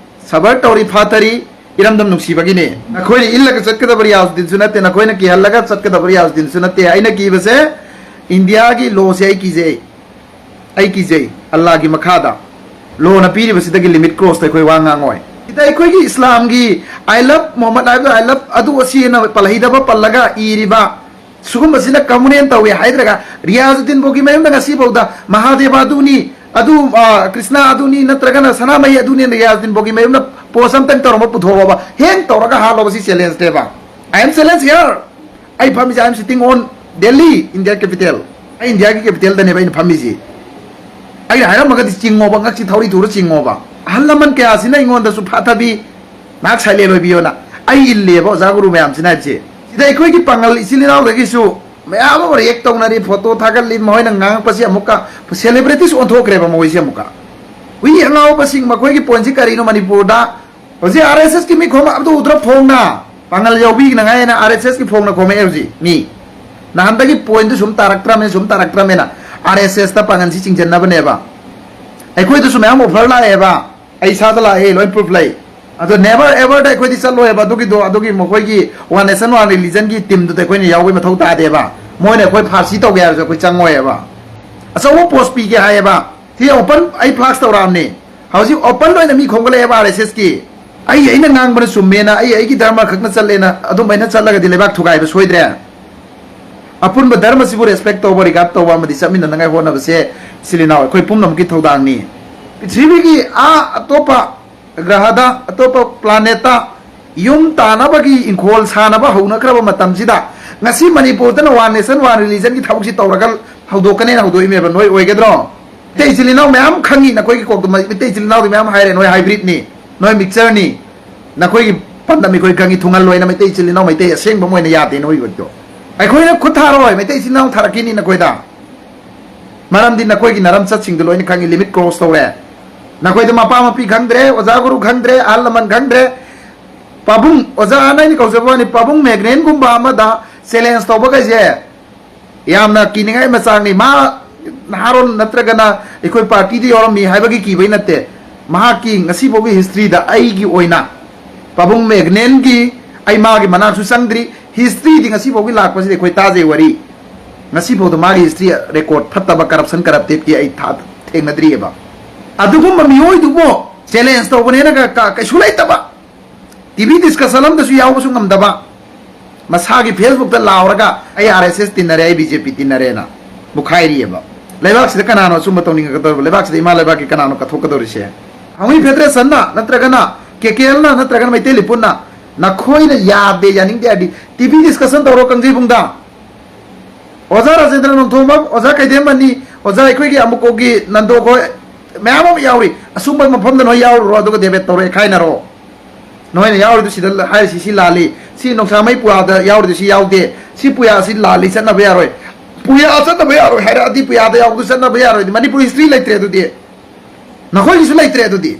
ꯁꯕꯔ ꯇꯧꯔꯤ ꯐꯥꯊꯔꯤ, ꯏꯔꯝꯗꯝ ꯅꯨꯡꯁꯤꯕꯒꯤꯅꯤ꯫ ꯅꯈꯣꯏꯅ ꯏꯜꯂꯒ ꯆꯠꯀꯗꯕ ꯔꯤꯌꯥꯖꯨꯗꯤꯟꯁꯨ ꯅꯠꯇꯦ, ꯅꯈꯣꯏꯅ ꯀꯤꯍꯜꯂꯒ ꯆꯠꯀꯗꯕ ꯔꯤꯌꯥꯖꯨꯗꯤꯟꯁꯨ ꯅꯠꯇꯦ꯫ ꯑꯩꯅ ꯀꯤꯕꯁꯦ ꯏꯟꯗꯤꯌꯥꯒꯤ ꯂꯣꯁꯦ ꯑꯩ ꯀꯤꯖꯩ꯫ ꯑꯩ ꯀꯤꯖꯩ꯫ ꯑꯜꯂꯥꯒꯤ ꯃꯈꯥꯗ ꯂꯣꯅ ꯄꯤꯔꯤꯕꯁꯤꯗꯒꯤ ꯂꯤꯃꯤꯠ ꯀ꯭ꯔꯣꯁꯇ ꯑꯩꯈꯣꯏ ꯋꯥ ꯉꯥꯡꯉꯣꯏ꯫ ꯁꯤꯗ ꯑꯩꯈꯣꯏꯒꯤ ꯏꯁꯂꯥꯝꯒꯤ "I love Muhammad" ꯍꯥꯏꯕꯗꯣ "I love" ꯑꯗꯨ ꯑꯁꯤꯅ ꯄꯜꯍꯩꯗꯕ ꯄꯜꯂꯒ ꯏꯔꯤꯕ ꯁꯤꯒꯨꯝꯕꯁꯤꯅ ꯀꯃꯨꯅꯦꯟ ꯇꯧꯏ ꯍꯥꯏꯗ꯭ꯔꯒ ꯔꯤꯌꯥꯖꯨꯗꯤꯟ ꯕꯣꯒꯤ ꯃꯌꯨꯝꯗ ꯉꯁꯤ ꯐꯥꯎꯗ ꯃꯍꯥꯗꯦꯕ ꯑꯗꯨꯅꯤ, ꯑꯗꯨ, ꯑ, ꯀ꯭ꯔꯤꯁꯅ ꯑꯗꯨꯅꯤ, ꯅꯠꯇ꯭ꯔꯒꯅ ꯁꯅꯥꯃꯍꯤ ꯑꯗꯨꯅꯤ, ꯔꯤꯌꯥꯖꯨꯗꯤꯟ ꯕꯣꯒꯤ ꯃꯌꯨꯝꯗ ꯄꯣꯁ ꯑꯝꯇꯪ ꯇꯧꯔꯝꯕ ꯄꯨꯊꯣꯛꯑꯣꯕ, ꯍꯦꯡ ꯇꯧꯔꯒ ꯍꯥꯠꯂꯣꯕ꯫ ꯁꯤ ꯆꯦꯂꯦꯟꯖꯅꯦꯕ꯫ "I am challenge here." ꯑꯩ ꯐꯝꯃꯤꯁꯦ, "I am sitting on Delhi, India capital." ꯑꯩ ꯏꯟꯗꯤꯌꯥꯒꯤ ꯀꯦꯄꯤꯇꯦꯜꯗꯅꯦꯕ ꯑꯩꯅ ꯐꯝꯃꯤꯁꯦ꯫ ꯑꯩꯅ ꯍꯥꯏꯔꯝꯃꯒꯗꯤ ꯆꯤꯡꯉꯣꯕ, ꯉꯛꯁꯤ ꯊꯧꯔꯤ ꯇꯨꯔ ꯆꯤꯡꯉꯣꯕ꯫ ꯑꯍꯜ ꯂꯃꯟ ꯀꯌꯥꯁꯤꯅ ꯑꯩꯉꯣꯟꯗꯁꯨ ꯐꯥꯊꯕꯤ, ꯉꯥꯏꯍꯥꯛ ꯁꯥꯏꯂꯦꯟ ꯑꯣꯏꯕꯤꯌꯣꯅ꯫ ꯑꯩ ꯏꯜꯂꯦꯕ ꯑꯣꯖꯥ ꯒꯨꯔꯨ ꯃꯌꯥꯝꯁꯤꯅ ꯍꯥꯏꯕꯁꯦ꯫ ꯁꯤꯗ ꯑꯩꯈꯣꯏꯒꯤ ꯄꯥꯉꯜ ꯏꯆꯤꯜ ꯏꯅꯥꯎꯗꯒꯤꯁꯨ ꯃꯌꯥꯝ ꯑꯃ ꯔꯤꯌꯦꯛ ꯇꯧꯅꯔꯤ, ꯐꯣꯇꯣ ꯊꯥꯒꯠꯂꯤ, ꯃꯈꯣꯏꯅ ꯉꯥꯡꯉꯛꯄꯁꯤ ꯑꯃꯨꯛꯀ ꯁꯦꯂꯤꯕ꯭ꯔꯤꯇꯤꯁ ꯑꯣꯟꯊꯣꯛꯈ꯭ꯔꯦꯕ ꯃꯈꯣꯏꯁꯦ ꯑꯃꯨꯛꯀ꯫ ꯍꯨꯏ ꯑꯉꯥꯎꯕꯁꯤꯡ, ꯃꯈꯣꯏꯒꯤ ꯄꯣꯏꯟꯁꯤ ꯀꯔꯤꯅꯣ ꯃꯅꯤꯄꯨꯔꯗ? ꯍꯧꯖꯤꯛ ꯑꯥꯔ ꯑꯦꯁ ꯑꯦꯁꯀꯤ ꯃꯤ ꯈꯣꯝꯕ ꯑꯗꯨ ꯎꯗ꯭ꯔꯣ ꯐꯣꯡꯅ? ꯄꯥꯡꯒꯜ ꯌꯥꯎꯕꯤꯅꯉꯥꯏꯅ ꯑꯥꯔ ꯑꯦꯁ ꯑꯦꯁꯀꯤ ꯐꯣꯡꯅ ꯈꯣꯝꯃꯛꯑꯦ ꯍꯧꯖꯤꯛ ꯃꯤ꯫ ꯅꯍꯥꯟꯗꯒꯤ ꯄꯣꯏꯟꯗꯨ ꯁꯨꯝ ꯇꯥꯔꯛꯇ꯭ꯔꯃꯦꯅ, ꯁꯨꯝ ꯇꯥꯔꯛꯇ꯭ꯔꯃꯦꯅ ꯑꯥꯔ ꯑꯦꯁ ꯑꯦꯁꯇ ꯄꯥꯡꯒꯜꯁꯤ ꯆꯤꯡꯁꯤꯟꯅꯕꯅꯦꯕ꯫ ꯑꯩꯈꯣꯏꯗꯁꯨ ꯃꯌꯥꯝ ꯑꯣꯐꯔ ꯂꯥꯛꯑꯦꯕ, ꯑꯩ ꯏꯁꯥꯗ ꯂꯥꯛꯑꯦ, ꯂꯣꯏ ꯄ꯭ꯔꯨꯐ ꯂꯩ꯫ ꯑꯗꯣ ꯅꯦꯚꯔ ꯑꯦꯚꯔꯗ ꯑꯩꯈꯣꯏꯗꯤ ꯆꯠꯂꯣꯏꯕ ꯑꯗꯨꯒꯤꯗꯣ, ꯑꯗꯨꯒꯤ ꯃꯈꯣꯏꯒꯤ ꯋꯥꯟ ꯅꯦꯁꯟ ꯋꯥꯟ ꯔꯤꯂꯤꯖꯟꯒꯤ ꯇꯤꯝꯗꯨꯗ ꯑꯩꯈꯣꯏꯅ ꯌꯥꯎꯕꯩ ꯃꯊꯧ ꯇꯥꯗꯦꯕ꯫ ꯃꯣꯏꯅ ꯑꯩꯈꯣꯏ ꯐꯥꯔꯁꯤ ꯇꯧꯒꯦ ꯍꯥꯏꯔꯁꯨ ꯑꯩꯈꯣꯏ ꯆꯪꯉꯣꯏꯕ꯫ ꯑꯆꯧꯕ ꯄꯣꯁ ꯄꯤꯒꯦ ꯍꯥꯏꯌꯦꯕ꯫ ꯁꯤ ꯑꯣꯄꯟ ꯑꯩ ꯐ꯭ꯂꯥꯛꯁ ꯇꯧꯔꯛꯑꯕꯅꯤ꯫ ꯍꯧꯖꯤꯛ ꯑꯣꯄꯟ ꯑꯣꯏꯅ ꯃꯤ ꯈꯣꯝꯒꯠꯂꯛꯑꯦꯕ ꯑꯥꯔ ꯑꯦꯁ ꯑꯦꯁꯀꯤ꯫ ꯑꯩ ꯑꯩꯅ ꯉꯥꯡꯕꯅ ꯆꯨꯝꯃꯦꯅ, ꯑꯩ ꯑꯩꯒꯤ ꯙꯔꯃ ꯈꯛꯅ ꯆꯠꯂꯦꯅ ꯑꯗꯨꯝ ꯑꯩꯅ ꯆꯠꯂꯒꯗꯤ ꯂꯩꯕꯥꯛ ꯊꯨꯒꯥꯏꯕ ꯁꯣꯏꯗ꯭ꯔꯦ꯫ ꯑꯄꯨꯟꯕ ꯙꯔꯃꯁꯤꯕꯨ ꯔꯦꯁꯄꯦꯛ ꯇꯧꯕ, ꯔꯤꯒꯥꯔꯗ ꯇꯧꯕ ꯑꯃꯗꯤ ꯆꯠꯃꯤꯟꯅꯅꯉꯥꯏ ꯍꯣꯠꯅꯕꯁꯦ ꯏꯆꯤꯜ ꯏꯅꯥꯎ ꯑꯩꯈꯣꯏ ꯄꯨꯝꯅꯃꯛꯀꯤ ꯊꯧꯗꯥꯡꯅꯤ꯫ ꯄ꯭ꯔꯤꯊꯤꯕꯤꯒꯤ ꯑꯥ ꯑꯇꯣꯞꯄ ꯒ꯭ꯔꯍꯗ, ꯑꯇꯣꯞꯄ ꯄ꯭ꯂꯥꯅꯦꯠꯇ ꯌꯨꯝ ꯇꯥꯅꯕꯒꯤ ꯏꯪꯈꯣꯜ ꯁꯥꯅꯕ ꯍꯧꯅꯈ꯭ꯔꯕ ꯃꯇꯝꯁꯤꯗ ꯉꯁꯤ ꯃꯅꯤꯄꯨꯔꯗꯅ ꯋꯥꯟ ꯅꯦꯁꯟ ꯋꯥꯟ ꯔꯤꯂꯤꯖꯟꯒꯤ ꯊꯕꯛꯁꯤ ꯇꯧꯔꯒ ꯍꯧꯗꯣꯛꯀꯅꯦꯅ ꯍꯧꯗꯣꯛꯏꯃꯦꯕ꯫ ꯅꯣꯏ ꯑꯣꯏꯒꯗ꯭ꯔꯣ? ꯃꯩꯇꯩ ꯏꯆꯤꯜ ꯏꯅꯥꯎ ꯃꯌꯥꯝ ꯈꯪꯉꯤ, ꯅꯈꯣꯏꯒꯤ ꯀꯣꯛꯇ ꯃꯩꯇꯩ ꯏꯆꯤꯜ ꯏꯅꯥꯎꯗꯤ ꯃꯌꯥꯝ ꯍꯥꯏꯔꯦ, ꯅꯣꯏ ꯍꯥꯏꯕ꯭ꯔꯤꯠꯅꯤ, ꯅꯣꯏ ꯃꯤꯛꯆꯔꯅꯤ, ꯅꯈꯣꯏꯒꯤ ꯄꯥꯟꯗꯝ ꯑꯩꯈꯣꯏ ꯈꯪꯉꯤ, ꯊꯨꯡꯍꯜꯂꯣꯏꯅ ꯃꯩꯇꯩ ꯏꯆꯤꯜ ꯏꯅꯥꯎ ꯃꯩꯇꯩ ꯑꯁꯦꯡꯕ ꯑꯃ ꯑꯣꯏꯅ ꯌꯥꯗꯦ ꯅꯣꯏꯒꯤꯗꯣ꯫ ꯑꯩꯈꯣꯏꯅ ꯈꯨꯠ ꯊꯥꯔꯣꯏ, ꯃꯩꯇꯩ ꯏꯆꯤꯜ ꯏꯅꯥꯎ ꯊꯥꯔꯛꯈꯤꯅꯤ ꯅꯈꯣꯏꯗ꯫ ꯃꯔꯝꯗꯤ ꯅꯈꯣꯏꯒꯤ ꯅꯔꯝꯆꯠꯁꯤꯡꯗꯨ ꯂꯣꯏꯅ ꯈꯪꯉꯤ, ꯂꯤꯃꯤꯠ ꯀ꯭ꯔꯣꯁ ꯇꯧꯔꯦ꯫ ꯅꯈꯣꯏꯗ ꯃꯄꯥ ꯃꯄꯤ ꯈꯪꯗ꯭ꯔꯦ, ꯑꯣꯖꯥ ꯒꯨꯔꯨ ꯈꯪꯗ꯭ꯔꯦ, ꯑꯍꯜ ꯂꯃꯟ ꯈꯪꯗ꯭ꯔꯦ꯫ ꯄꯥꯕꯨꯡ, ꯑꯣꯖꯥ ꯑꯅ ꯑꯩꯅ ꯀꯧꯖꯕ ꯋꯥꯅꯤ, ꯄꯥꯕꯨꯡ ꯃꯦꯒꯅꯦꯟꯒꯨꯝꯕ ꯑꯃꯗ ꯆꯦꯂꯦꯟꯖ ꯇꯧꯕꯈꯩꯁꯦ ꯌꯥꯝꯅ ꯀꯤꯅꯤꯡꯉꯥꯏ ꯃꯆꯥꯛꯅꯤ꯫ ꯃꯥ ꯅꯍꯥꯔꯣꯟ ꯅꯠꯇ꯭ꯔꯒꯅ ꯑꯩꯈꯣꯏ ꯄꯥꯔꯇꯤꯗ ꯌꯥꯎꯔꯝꯃꯤ ꯍꯥꯏꯕꯒꯤ ꯀꯤꯕꯩ ꯅꯠꯇꯦ꯫ ꯃꯍꯥꯛꯀꯤ ꯉꯁꯤꯐꯥꯎꯒꯤ ꯍꯤꯁꯇ꯭ꯔꯤꯗ ꯑꯩꯒꯤ ꯑꯣꯏꯅ ꯄꯥꯕꯨꯡ ꯃꯦꯒꯅꯦꯟꯒꯤ ꯑꯩ ꯃꯥꯒꯤ ꯃꯅꯥꯛꯁꯨ ꯆꯪꯗ꯭ꯔꯤ꯫ ꯍꯤꯁꯇ꯭ꯔꯤꯗꯤ ꯉꯁꯤꯐꯥꯎꯒꯤ ꯂꯥꯛꯄꯁꯤꯗꯤ ꯑꯩꯈꯣꯏ ꯇꯥꯖꯩ ꯋꯥꯔꯤ꯫ ꯉꯁꯤꯐꯥꯎꯗ ꯃꯥꯒꯤ ꯍꯤꯁꯇ꯭ꯔꯤ ꯔꯦꯀꯣꯔꯠ ꯐꯠꯇꯕ, ꯀꯔꯞꯁꯟ, ꯀꯔꯞꯇꯦꯠꯀꯤ ꯑꯩ ꯊꯥ-, ꯊꯦꯡꯅꯗ꯭ꯔꯤꯑꯕ꯫ ꯑꯗꯨꯒꯨꯝꯕ ꯃꯤꯑꯣꯏꯗꯨꯕꯨ ꯆꯦꯂꯦꯟꯖ ꯇꯧꯕꯅꯦꯅ ꯀ-, ꯀ-, ꯀꯩꯁꯨ ꯂꯩꯇꯕ꯫ ꯇꯤ ꯚꯤ ꯗꯤꯁꯀꯁꯟ ꯑꯝꯗꯁꯨ ꯌꯥꯎꯕꯁꯨ ꯉꯝꯗꯕ, ꯃꯁꯥꯒꯤ ꯐꯦꯁꯕꯨꯛꯇ ꯂꯥꯎꯔꯒ "ꯑꯩ ꯑꯥꯔ ꯑꯦꯁ ꯑꯦꯁ ꯇꯤꯟꯅꯔꯦ, ꯑꯩ ꯕꯤ ꯖꯦ ꯄꯤ ꯇꯤꯟꯅꯔꯦꯅ" ꯃꯨꯈꯥꯏꯔꯤꯑꯕ꯫ ꯂꯩꯕꯥꯛꯁꯤꯗ ꯀꯅꯥꯅꯣ ꯑꯆꯨꯝꯕ ꯇꯧꯅꯤꯡꯉꯛꯀꯗꯧꯔꯤꯕ? ꯂꯩꯕꯥꯛꯁꯤꯗ ꯏꯃꯥ ꯂꯩꯕꯥꯛꯀꯤ ꯀꯅꯥꯅꯣ ꯀꯠꯊꯣꯛꯀꯗꯧꯔꯤꯁꯦ? ꯍꯥꯃꯤ ꯐꯦꯗꯔꯦꯁꯟꯅ ꯅꯠꯇ꯭ꯔꯒꯅ ꯀꯦ ꯀꯦ ꯑꯦꯜꯅ ꯅꯠꯇ꯭ꯔꯒꯅ ꯃꯩꯇꯩ ꯂꯤꯄꯨꯟꯅ ꯅꯈꯣꯏꯅ ꯌꯥꯗꯦ, ꯌꯥꯅꯤꯡꯗꯦ ꯍꯥꯏꯔꯗꯤ ꯇꯤ ꯚꯤ ꯗꯤꯁꯀꯁꯟ ꯇꯧꯔꯣ ꯀꯥꯡꯖꯩꯕꯨꯡꯗ꯫ ꯑꯣꯖꯥ ꯔꯥꯖꯦꯟꯗ꯭ꯔ ꯅꯣꯡꯊꯣꯝꯕꯝ, ꯑꯣꯖꯥ ꯀꯩꯊꯦꯝꯃꯅꯤ, ꯑꯣꯖꯥ ꯑꯩꯈꯣꯏꯒꯤ ꯑꯃꯨꯛꯀꯣꯒꯤ ꯅꯟꯗꯣ ꯈꯣꯏ ꯃꯌꯥꯝ ꯑꯃ ꯌꯥꯎꯔꯤ꯫ ꯑꯁꯨꯝꯕ ꯃꯐꯝꯗ ꯅꯣꯏ ꯌꯥꯎꯔꯨꯔꯣ, ꯑꯗꯨꯒ ꯗꯦꯕꯦꯠ ꯇꯧꯔꯣ, ꯈꯥꯏꯅꯔꯣ꯫ ꯅꯣꯏꯅ ꯌꯥꯎꯔꯤꯗꯨ ꯁꯤꯗ ꯍꯥꯏꯔꯤꯁꯤ ꯁꯤ ꯂꯥꯜꯂꯤ, ꯁꯤ ꯅꯣꯡꯁꯥꯃꯩ ꯄꯨꯌꯥꯗ ꯌꯥꯎꯔꯤꯗꯨ ꯁꯤ ꯌꯥꯎꯗꯦ, ꯁꯤ ꯄꯨꯌꯥ ꯑꯁꯤ ꯂꯥꯜꯂꯤ, ꯆꯠꯅꯕ ꯌꯥꯔꯣꯏ꯫ ꯄꯨꯌꯥ ꯆꯠꯅꯕ ꯌꯥꯔꯣꯏ ꯍꯥꯏꯔꯛꯑꯗꯤ ꯄꯨꯌꯥꯗ ꯌꯥꯎꯕꯗꯨ ꯆꯠꯅꯕ ꯌꯥꯔꯣꯏꯗꯤ ꯃꯅꯤꯄꯨꯔ ꯍꯤꯁꯇ꯭ꯔꯤ ꯂꯩꯇ꯭ꯔꯦ ꯑꯗꯨꯗꯤ꯫ ꯅꯈꯣꯏꯒꯤꯁꯨ ꯂꯩꯇ꯭ꯔꯦ ꯑꯗꯨꯗꯤ꯫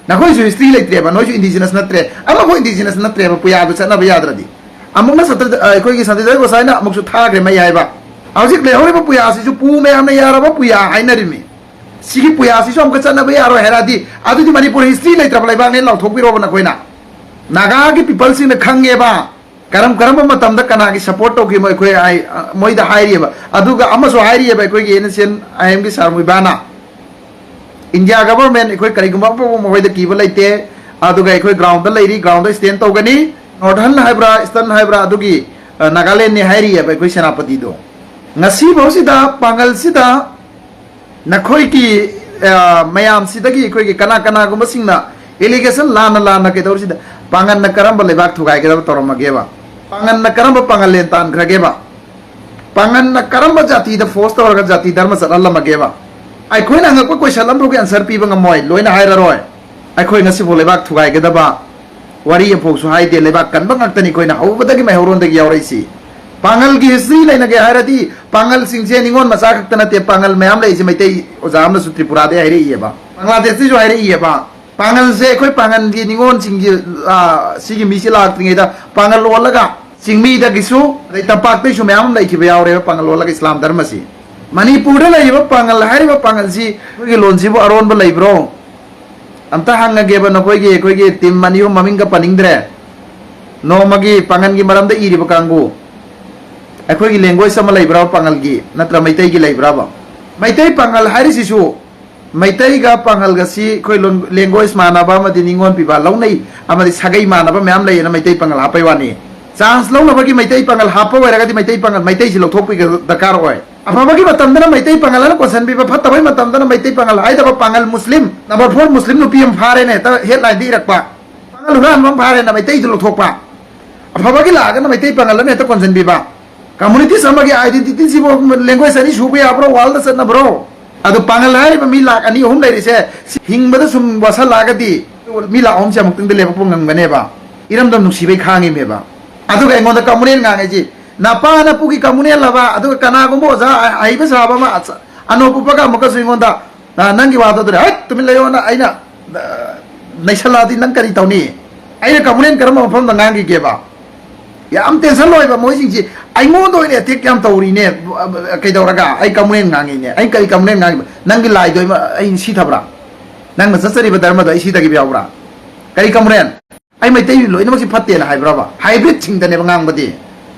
ꯅꯈꯣꯏꯁꯨ ꯍꯤꯁꯇ꯭ꯔꯤ ꯂꯩꯇ꯭ꯔꯦꯕ, ꯅꯣꯏꯁꯨ ꯏꯟꯗꯤꯖꯤꯅꯁ ꯅꯠꯇ꯭ꯔꯦ, ꯑꯃꯐꯥꯎ ꯏꯟꯗꯤꯖꯤꯅꯁ ꯅꯠꯇ꯭ꯔꯦꯕ ꯄꯨꯌꯥꯗꯨ ꯆꯠꯅꯕ ꯌꯥꯗ꯭ꯔꯗꯤ꯫ ꯑꯃꯨꯛꯅ ꯁꯇ꯭ꯔ-, ꯑ, ꯑꯩꯈꯣꯏꯒꯤ ꯁꯇ꯭ꯔꯖꯤꯠ ꯒꯣꯁꯥꯏꯅ ꯑꯃꯨꯛꯁꯨ ꯊꯥꯈ꯭ꯔꯦ ꯃꯩ ꯍꯥꯏꯕ꯫ ꯍꯧꯖꯤꯛ ꯂꯩꯍꯧꯔꯤꯕ ꯄꯨꯌꯥꯁꯤꯁꯨ ꯄꯨ ꯃꯌꯥꯝꯅ ꯌꯥꯔꯕ ꯄꯨꯌꯥ ꯍꯥꯏꯅꯔꯤꯃꯤ꯫ ꯁꯤꯒꯤ ꯄꯨꯌꯥꯁꯤꯁꯨ ꯑꯃꯨꯛꯀ ꯆꯠꯅꯕ ꯌꯥꯔꯣꯏ ꯍꯥꯏꯔꯛꯑꯗꯤ, ꯑꯗꯨꯗꯤ ꯃꯅꯤꯄꯨꯔ ꯍꯤꯁꯇ꯭ꯔꯤ ꯂꯩꯇ꯭ꯔꯕ ꯂꯩꯕꯥꯛꯅꯦ ꯂꯥꯎꯊꯣꯛꯄꯤꯔꯣꯕ ꯅꯈꯣꯏꯅ꯫ ꯅꯥꯒꯥꯒꯤ ꯄꯤꯄꯜꯁꯤꯡꯅ ꯈꯪꯉꯦꯕ, ꯀꯔꯝ ꯀꯔꯝꯕ ꯃꯇꯝꯗ ꯀꯅꯥꯒꯤ ꯁꯄꯣꯔꯠ ꯇꯧꯈꯤꯕ ꯑꯩꯈꯣꯏ ꯑꯥꯏ-, ꯃꯣꯏꯗ ꯍꯥꯏꯔꯤꯑꯕ꯫ ꯑꯗꯨꯒ ꯑꯃꯁꯨ ꯍꯥꯏꯔꯤꯑꯕ ꯑꯩꯈꯣꯏꯒꯤ ꯑꯦꯟ ꯑꯦꯁ ꯑꯦꯟ ꯑꯥꯏ ꯑꯦꯝꯒꯤ ꯁꯥꯔ ꯃꯨꯏꯕꯥꯅ, ꯏꯟꯗꯤꯌꯥ ꯒꯚꯔꯟꯃꯦꯟ ꯑꯩꯈꯣꯏ ꯀꯔꯤꯒꯨꯝꯕ ꯑꯃꯐꯥꯎꯕ ꯃꯈꯣꯏꯗ ꯀꯤꯕ ꯂꯩꯇꯦ꯫ ꯑꯗꯨꯒ ꯑꯩꯈꯣꯏ ꯒ꯭ꯔꯥꯎꯟꯗ ꯂꯩꯔꯤ, ꯒ꯭ꯔꯥꯎꯟꯗ ꯁ꯭ꯇꯦꯟ ꯇꯧꯒꯅꯤ꯫ ꯅꯣꯔꯗꯔꯟ ꯍꯥꯏꯕ꯭ꯔꯥ, ꯏꯁꯇꯔꯟ ꯍꯥꯏꯕ꯭ꯔꯥ, ꯑꯗꯨꯒꯤ, ꯑ, ꯅꯥꯒꯥꯂꯦꯟꯅꯤ ꯍꯥꯏꯔꯤꯑꯕ ꯑꯩꯈꯣꯏ ꯁꯦꯅꯥꯄꯇꯤꯗꯣ꯫ ꯉꯁꯤꯐꯥꯎꯁꯤꯗ ꯄꯥꯡꯒꯜꯁꯤꯗ ꯅꯈꯣꯏꯒꯤ, ꯑ, ꯃꯌꯥꯝꯁꯤꯗꯒꯤ ꯑꯩꯈꯣꯏꯒꯤ ꯀꯅꯥ ꯀꯅꯥꯒꯨꯝꯕꯁꯤꯡꯅ ꯑꯦꯂꯤꯒꯦꯁꯟ ꯂꯥꯟꯅ ꯂꯥꯟꯅ ꯀꯩꯗꯧꯔꯤꯁꯤꯗ ꯄꯥꯡꯒꯜꯅ ꯀꯔꯝꯕ ꯂꯩꯕꯥꯛ ꯊꯨꯒꯥꯏꯒꯗꯕ ꯇꯧꯔꯝꯃꯒꯦꯕ? ꯄꯥꯡꯒꯜꯅ ꯀꯔꯝꯕ ꯄꯥꯡꯒꯜ ꯂꯦꯟ ꯇꯥꯟꯈ꯭ꯔꯒꯦꯕ? ꯄꯥꯡꯒꯜꯅ ꯀꯔꯝꯕ ꯖꯥꯇꯤꯗ ꯐꯣꯔꯁ ꯇꯧꯔꯒ ꯖꯥꯇꯤ ꯙꯔꯃ ꯆꯠꯍꯜꯂꯝꯃꯒꯦꯕ? ꯑꯩꯈꯣꯏꯅ ꯍꯪꯉꯛꯄ ꯀꯣꯏꯁꯟ ꯑꯃꯐꯥꯎꯒꯤ ꯑꯟꯁꯔ ꯄꯤꯕ ꯉꯝꯃꯣꯏ, ꯂꯣꯏꯅ ꯍꯥꯏꯔꯔꯣꯏ꯫ ꯑꯩꯈꯣꯏ ꯉꯁꯤꯐꯥꯎ ꯂꯩꯕꯥꯛ ꯊꯨꯒꯥꯏꯒꯗꯕ ꯋꯥꯔꯤ ꯑꯃꯐꯥꯎꯁꯨ ꯍꯥꯏꯗꯦ꯫ ꯂꯩꯕꯥꯛ ꯀꯟꯕ ꯉꯥꯛꯇꯅꯤ ꯑꯩꯈꯣꯏꯅ ꯍꯧꯕꯗꯒꯤ ꯃꯩꯍꯧꯔꯣꯟꯗꯒꯤ ꯌꯥꯎꯔꯛꯏꯁꯤ꯫ ꯄꯥꯡꯒꯜꯒꯤ ꯍꯤꯁꯇ꯭ꯔꯤ ꯂꯩꯅꯒꯦ ꯍꯥꯏꯔꯗꯤ ꯄꯥꯡꯒꯜꯁꯤꯡꯁꯦ ꯅꯤꯉꯣꯜ ꯃꯆꯥ ꯈꯛꯇ ꯅꯠꯇꯦ, ꯄꯥꯡꯒꯜ ꯃꯌꯥꯝ ꯂꯩꯔꯤꯁꯦ꯫ ꯃꯩꯇꯩ ꯑꯣꯖꯥ ꯑꯃꯅꯁꯨ ꯇ꯭ꯔꯤꯄꯨꯔꯥꯗꯩ ꯍꯥꯏꯔꯛꯏꯑꯕ, ꯕꯪꯒ꯭ꯂꯥꯗꯦꯁꯇꯩꯁꯨ ꯍꯥꯏꯔꯛꯏꯑꯕ꯫ ꯄꯥꯡꯒꯜꯁꯦ ꯑꯩꯈꯣꯏ ꯄꯥꯡꯒꯜꯒꯤ ꯅꯤꯉꯣꯜꯁꯤꯡꯒꯤ, ꯑ, ꯁꯤꯒꯤ ꯃꯤꯁꯤ ꯂꯥꯛꯇ꯭ꯔꯤꯉꯩꯗ ꯄꯥꯡꯒꯜ ꯑꯣꯜꯂꯒ ꯆꯤꯡꯃꯤꯗꯒꯤꯁꯨ, ꯑꯗꯩ ꯇꯝꯄꯥꯛꯇꯩꯁꯨ ꯃꯌꯥꯝ ꯑꯃ ꯂꯩꯈꯤꯕ ꯌꯥꯎꯔꯦꯕ ꯄꯥꯡꯒꯜ ꯑꯣꯜꯂꯒ ꯏꯁꯂꯥꯝ ꯙꯔꯃꯁꯤ꯫ ꯃꯅꯤꯄꯨꯔꯗ ꯂꯩꯔꯤꯕ ꯄꯥꯡꯒꯜ ꯍꯥꯏꯔꯤꯕ ꯄꯥꯡꯒꯜꯁꯤ ꯑꯩꯈꯣꯏꯒꯤ ꯂꯣꯟꯁꯤꯕꯨ ꯑꯔꯣꯟꯕ ꯂꯩꯕ꯭ꯔꯣ? ꯑꯝꯇ ꯍꯪꯉꯒꯦꯕ ꯅꯈꯣꯏꯒꯤ, ꯑꯩꯈꯣꯏꯒꯤ ꯇꯤꯝ ꯑꯅꯤ ꯑꯍꯨꯝ ꯃꯃꯤꯡꯒ ꯄꯟꯅꯤꯡꯗ꯭ꯔꯦ꯫ ꯅꯣꯡꯃꯒꯤ ꯄꯥꯡꯒꯜꯒꯤ ꯃꯔꯝꯗ ꯏꯔꯤꯕ ꯀꯥꯡꯕꯨ, ꯑꯩꯈꯣꯏꯒꯤ ꯂꯦꯡꯒ꯭ꯋꯦꯖ ꯑꯃ ꯂꯩꯕ꯭ꯔꯥ ꯄꯥꯡꯒꯜꯒꯤ, ꯅꯠꯇ꯭ꯔ ꯃꯩꯇꯩꯒꯤ ꯂꯩꯕ꯭ꯔꯥꯕ? ꯃꯩꯇꯩ ꯄꯥꯡꯒꯜ ꯍꯥꯏꯔꯤꯁꯤꯁꯨ ꯃꯩꯇꯩꯒ ꯄꯥꯡꯒꯜꯒꯁꯤ ꯑꯩꯈꯣꯏ ꯂꯣꯟ, ꯂꯦꯡꯒ꯭ꯋꯦꯖ ꯃꯥꯟꯅꯕ ꯑꯃꯗꯤ ꯅꯤꯉꯣꯜ ꯄꯤꯕ ꯂꯧꯅꯩ, ꯑꯃꯗꯤ ꯁꯥꯒꯩ ꯃꯥꯟꯅꯕ ꯃꯌꯥꯝ ꯂꯩꯌꯦꯅ ꯃꯩꯇꯩ ꯄꯥꯡꯒꯜ ꯍꯥꯞꯄꯩ ꯋꯥꯅꯤ꯫ ꯆꯥꯟꯁ ꯂꯧꯅꯕꯒꯤ ꯃꯩꯇꯩ ꯄꯥꯡꯒꯜ ꯍꯥꯞꯄ ꯑꯣꯏꯔꯒꯗꯤ ꯃꯩꯇꯩ ꯄꯥꯡꯒꯜ, ꯃꯩꯇꯩꯁꯤ ꯂꯧꯊꯣꯛꯄꯤꯒ ꯗꯔꯀꯥꯔ ꯑꯣꯏ꯫ ꯑꯐꯕꯒꯤ ꯃꯇꯝꯗꯅ ꯃꯩꯇꯩ ꯄꯥꯡꯒꯜ ꯍꯥꯏꯅ ꯀꯣꯟꯁꯤꯟꯕꯤꯕ, ꯐꯠꯇꯕꯒꯤ ꯃꯇꯝꯗꯅ ꯃꯩꯇꯩ ꯄꯥꯡꯒꯜ ꯍꯥꯏꯗꯕ ꯄꯥꯡꯒꯜ ꯃꯨꯁꯂꯤꯝ, ꯅꯝꯕꯔ ꯐꯣꯔ ꯃꯨꯁꯂꯤꯝ ꯅꯨꯄꯤ ꯑꯃ ꯐꯥꯔꯦꯅ ꯍꯦꯛꯇ ꯍꯦꯗꯂꯥꯏꯟꯗ ꯏꯔꯛꯄ, ꯄꯥꯡꯒꯜ ꯍꯨꯔꯥꯟꯕ ꯑꯃ ꯐꯥꯔꯦꯅ ꯃꯩꯇꯩꯗꯨ ꯂꯧꯊꯣꯛꯄ, ꯑꯐꯕꯒꯤ ꯂꯥꯛꯑꯒꯅ ꯃꯩꯇꯩ ꯄꯥꯡꯒꯜ ꯑꯃ ꯍꯦꯛꯇ ꯀꯣꯟꯁꯤꯟꯕꯤꯕ꯫ ꯀꯝꯃꯨꯅꯤꯇꯤꯁ ꯑꯃꯒꯤ ꯑꯥꯏꯗꯦꯟꯇꯤꯇꯤꯁꯤꯕꯨ ꯂꯦꯡꯒ꯭ꯋꯦꯖ ꯑꯅꯤ ꯁꯨꯕ ꯌꯥꯕ꯭ꯔꯣ? ꯋꯥꯔꯜꯗ ꯆꯠꯅꯕ꯭ꯔꯣ? ꯑꯗꯨ ꯄꯥꯡꯒꯜ ꯍꯥꯏꯔꯤꯕ ꯃꯤ ꯂꯥꯛ ꯑꯅꯤ ꯑꯍꯨꯝ ꯂꯩꯔꯤꯁꯦ, ꯁꯤ ꯍꯤꯡꯕꯗ ꯁꯨꯝ ꯋꯥꯁꯜꯂꯛꯑꯒꯗꯤ ꯃꯤ ꯂꯥꯛ ꯑꯍꯨꯝꯁꯦ ꯑꯃꯨꯛꯇꯪꯗ ꯂꯦꯞꯄꯛꯄ ꯉꯝꯒꯅꯦꯕ꯫ ꯏꯔꯝꯗꯝ ꯅꯨꯡꯁꯤꯕꯩ ꯈꯥꯡꯉꯤꯃꯦꯕ꯫ ꯑꯗꯨꯒ ꯑꯩꯉꯣꯟꯗ ꯀꯃꯨꯅꯦꯜ ꯉꯥꯡꯉꯤꯁꯤ, ꯅꯄꯥ ꯅꯄꯨꯒꯤ ꯀꯃꯨꯅꯦꯜ ꯂꯕ, ꯑꯗꯨꯒ ꯀꯅꯥꯒꯨꯝꯕ ꯑꯣꯖꯥ ꯑꯍꯩꯕ ꯁꯥꯕ ꯑꯃ ꯑꯆ-, ꯑꯅꯣꯞ ꯎꯞꯄꯒ ꯑꯃꯨꯛꯀꯁꯨ ꯑꯩꯉꯣꯟꯗ, "ꯑ, ꯅꯪꯒꯤ ꯋꯥꯗꯣ ꯑꯗꯨꯅꯦ, ꯍꯩꯠ, ꯇꯨꯃꯤꯟ ꯂꯩꯌꯣꯅ" ꯑꯩꯅ, ꯑ, ꯅꯩꯁꯜꯂꯛꯑꯗꯤ ꯅꯪ ꯀꯔꯤ ꯇꯧꯅꯤ? ꯑꯩꯅ ꯀꯃꯨꯅꯦꯟ ꯀꯔꯝꯕ ꯃꯐꯝꯗ ꯉꯥꯡꯈꯤꯒꯦꯕ? ꯌꯥꯝ ꯇꯦꯟꯁꯟ ꯂꯣꯏꯕ ꯃꯣꯏꯁꯤꯡꯁꯤ꯫ ꯑꯩꯉꯣꯟꯗ ꯑꯣꯏꯅ ꯑꯦꯇꯦꯛ ꯌꯥꯝ ꯇꯧꯔꯤꯅꯦ꯫ ꯀꯩꯗꯧꯔꯒ ꯑꯩ ꯀꯃꯨꯅꯦꯟ ꯉꯥꯡꯉꯤꯅꯦ? ꯑꯩ ꯀꯔꯤ ꯀꯃꯨꯅꯦꯟ ꯉꯥꯡꯉꯤꯕ? ꯅꯪꯒꯤ ꯂꯥꯏꯗꯣ ꯑꯩ ꯁꯤꯊꯕ꯭ꯔꯥ? ꯅꯪꯅ ꯆꯠꯆꯔꯤꯕ ꯙꯔꯃꯗꯣ ꯑꯩ ꯁꯤꯊꯈꯤꯕ ꯌꯥꯎꯕ꯭ꯔꯥ? ꯀꯔꯤ ꯀꯃꯨꯅꯦꯟ? ꯑꯩ ꯃꯩꯇꯩ ꯂꯣꯏꯅꯃꯛꯁꯤ ꯐꯠꯇꯦꯅ ꯍꯥꯏꯕ꯭ꯔꯕ? ꯍꯥꯏꯕ꯭ꯔꯤꯠꯁꯤꯡꯗꯅꯦꯕ ꯉꯥꯡꯕꯗꯤ꯫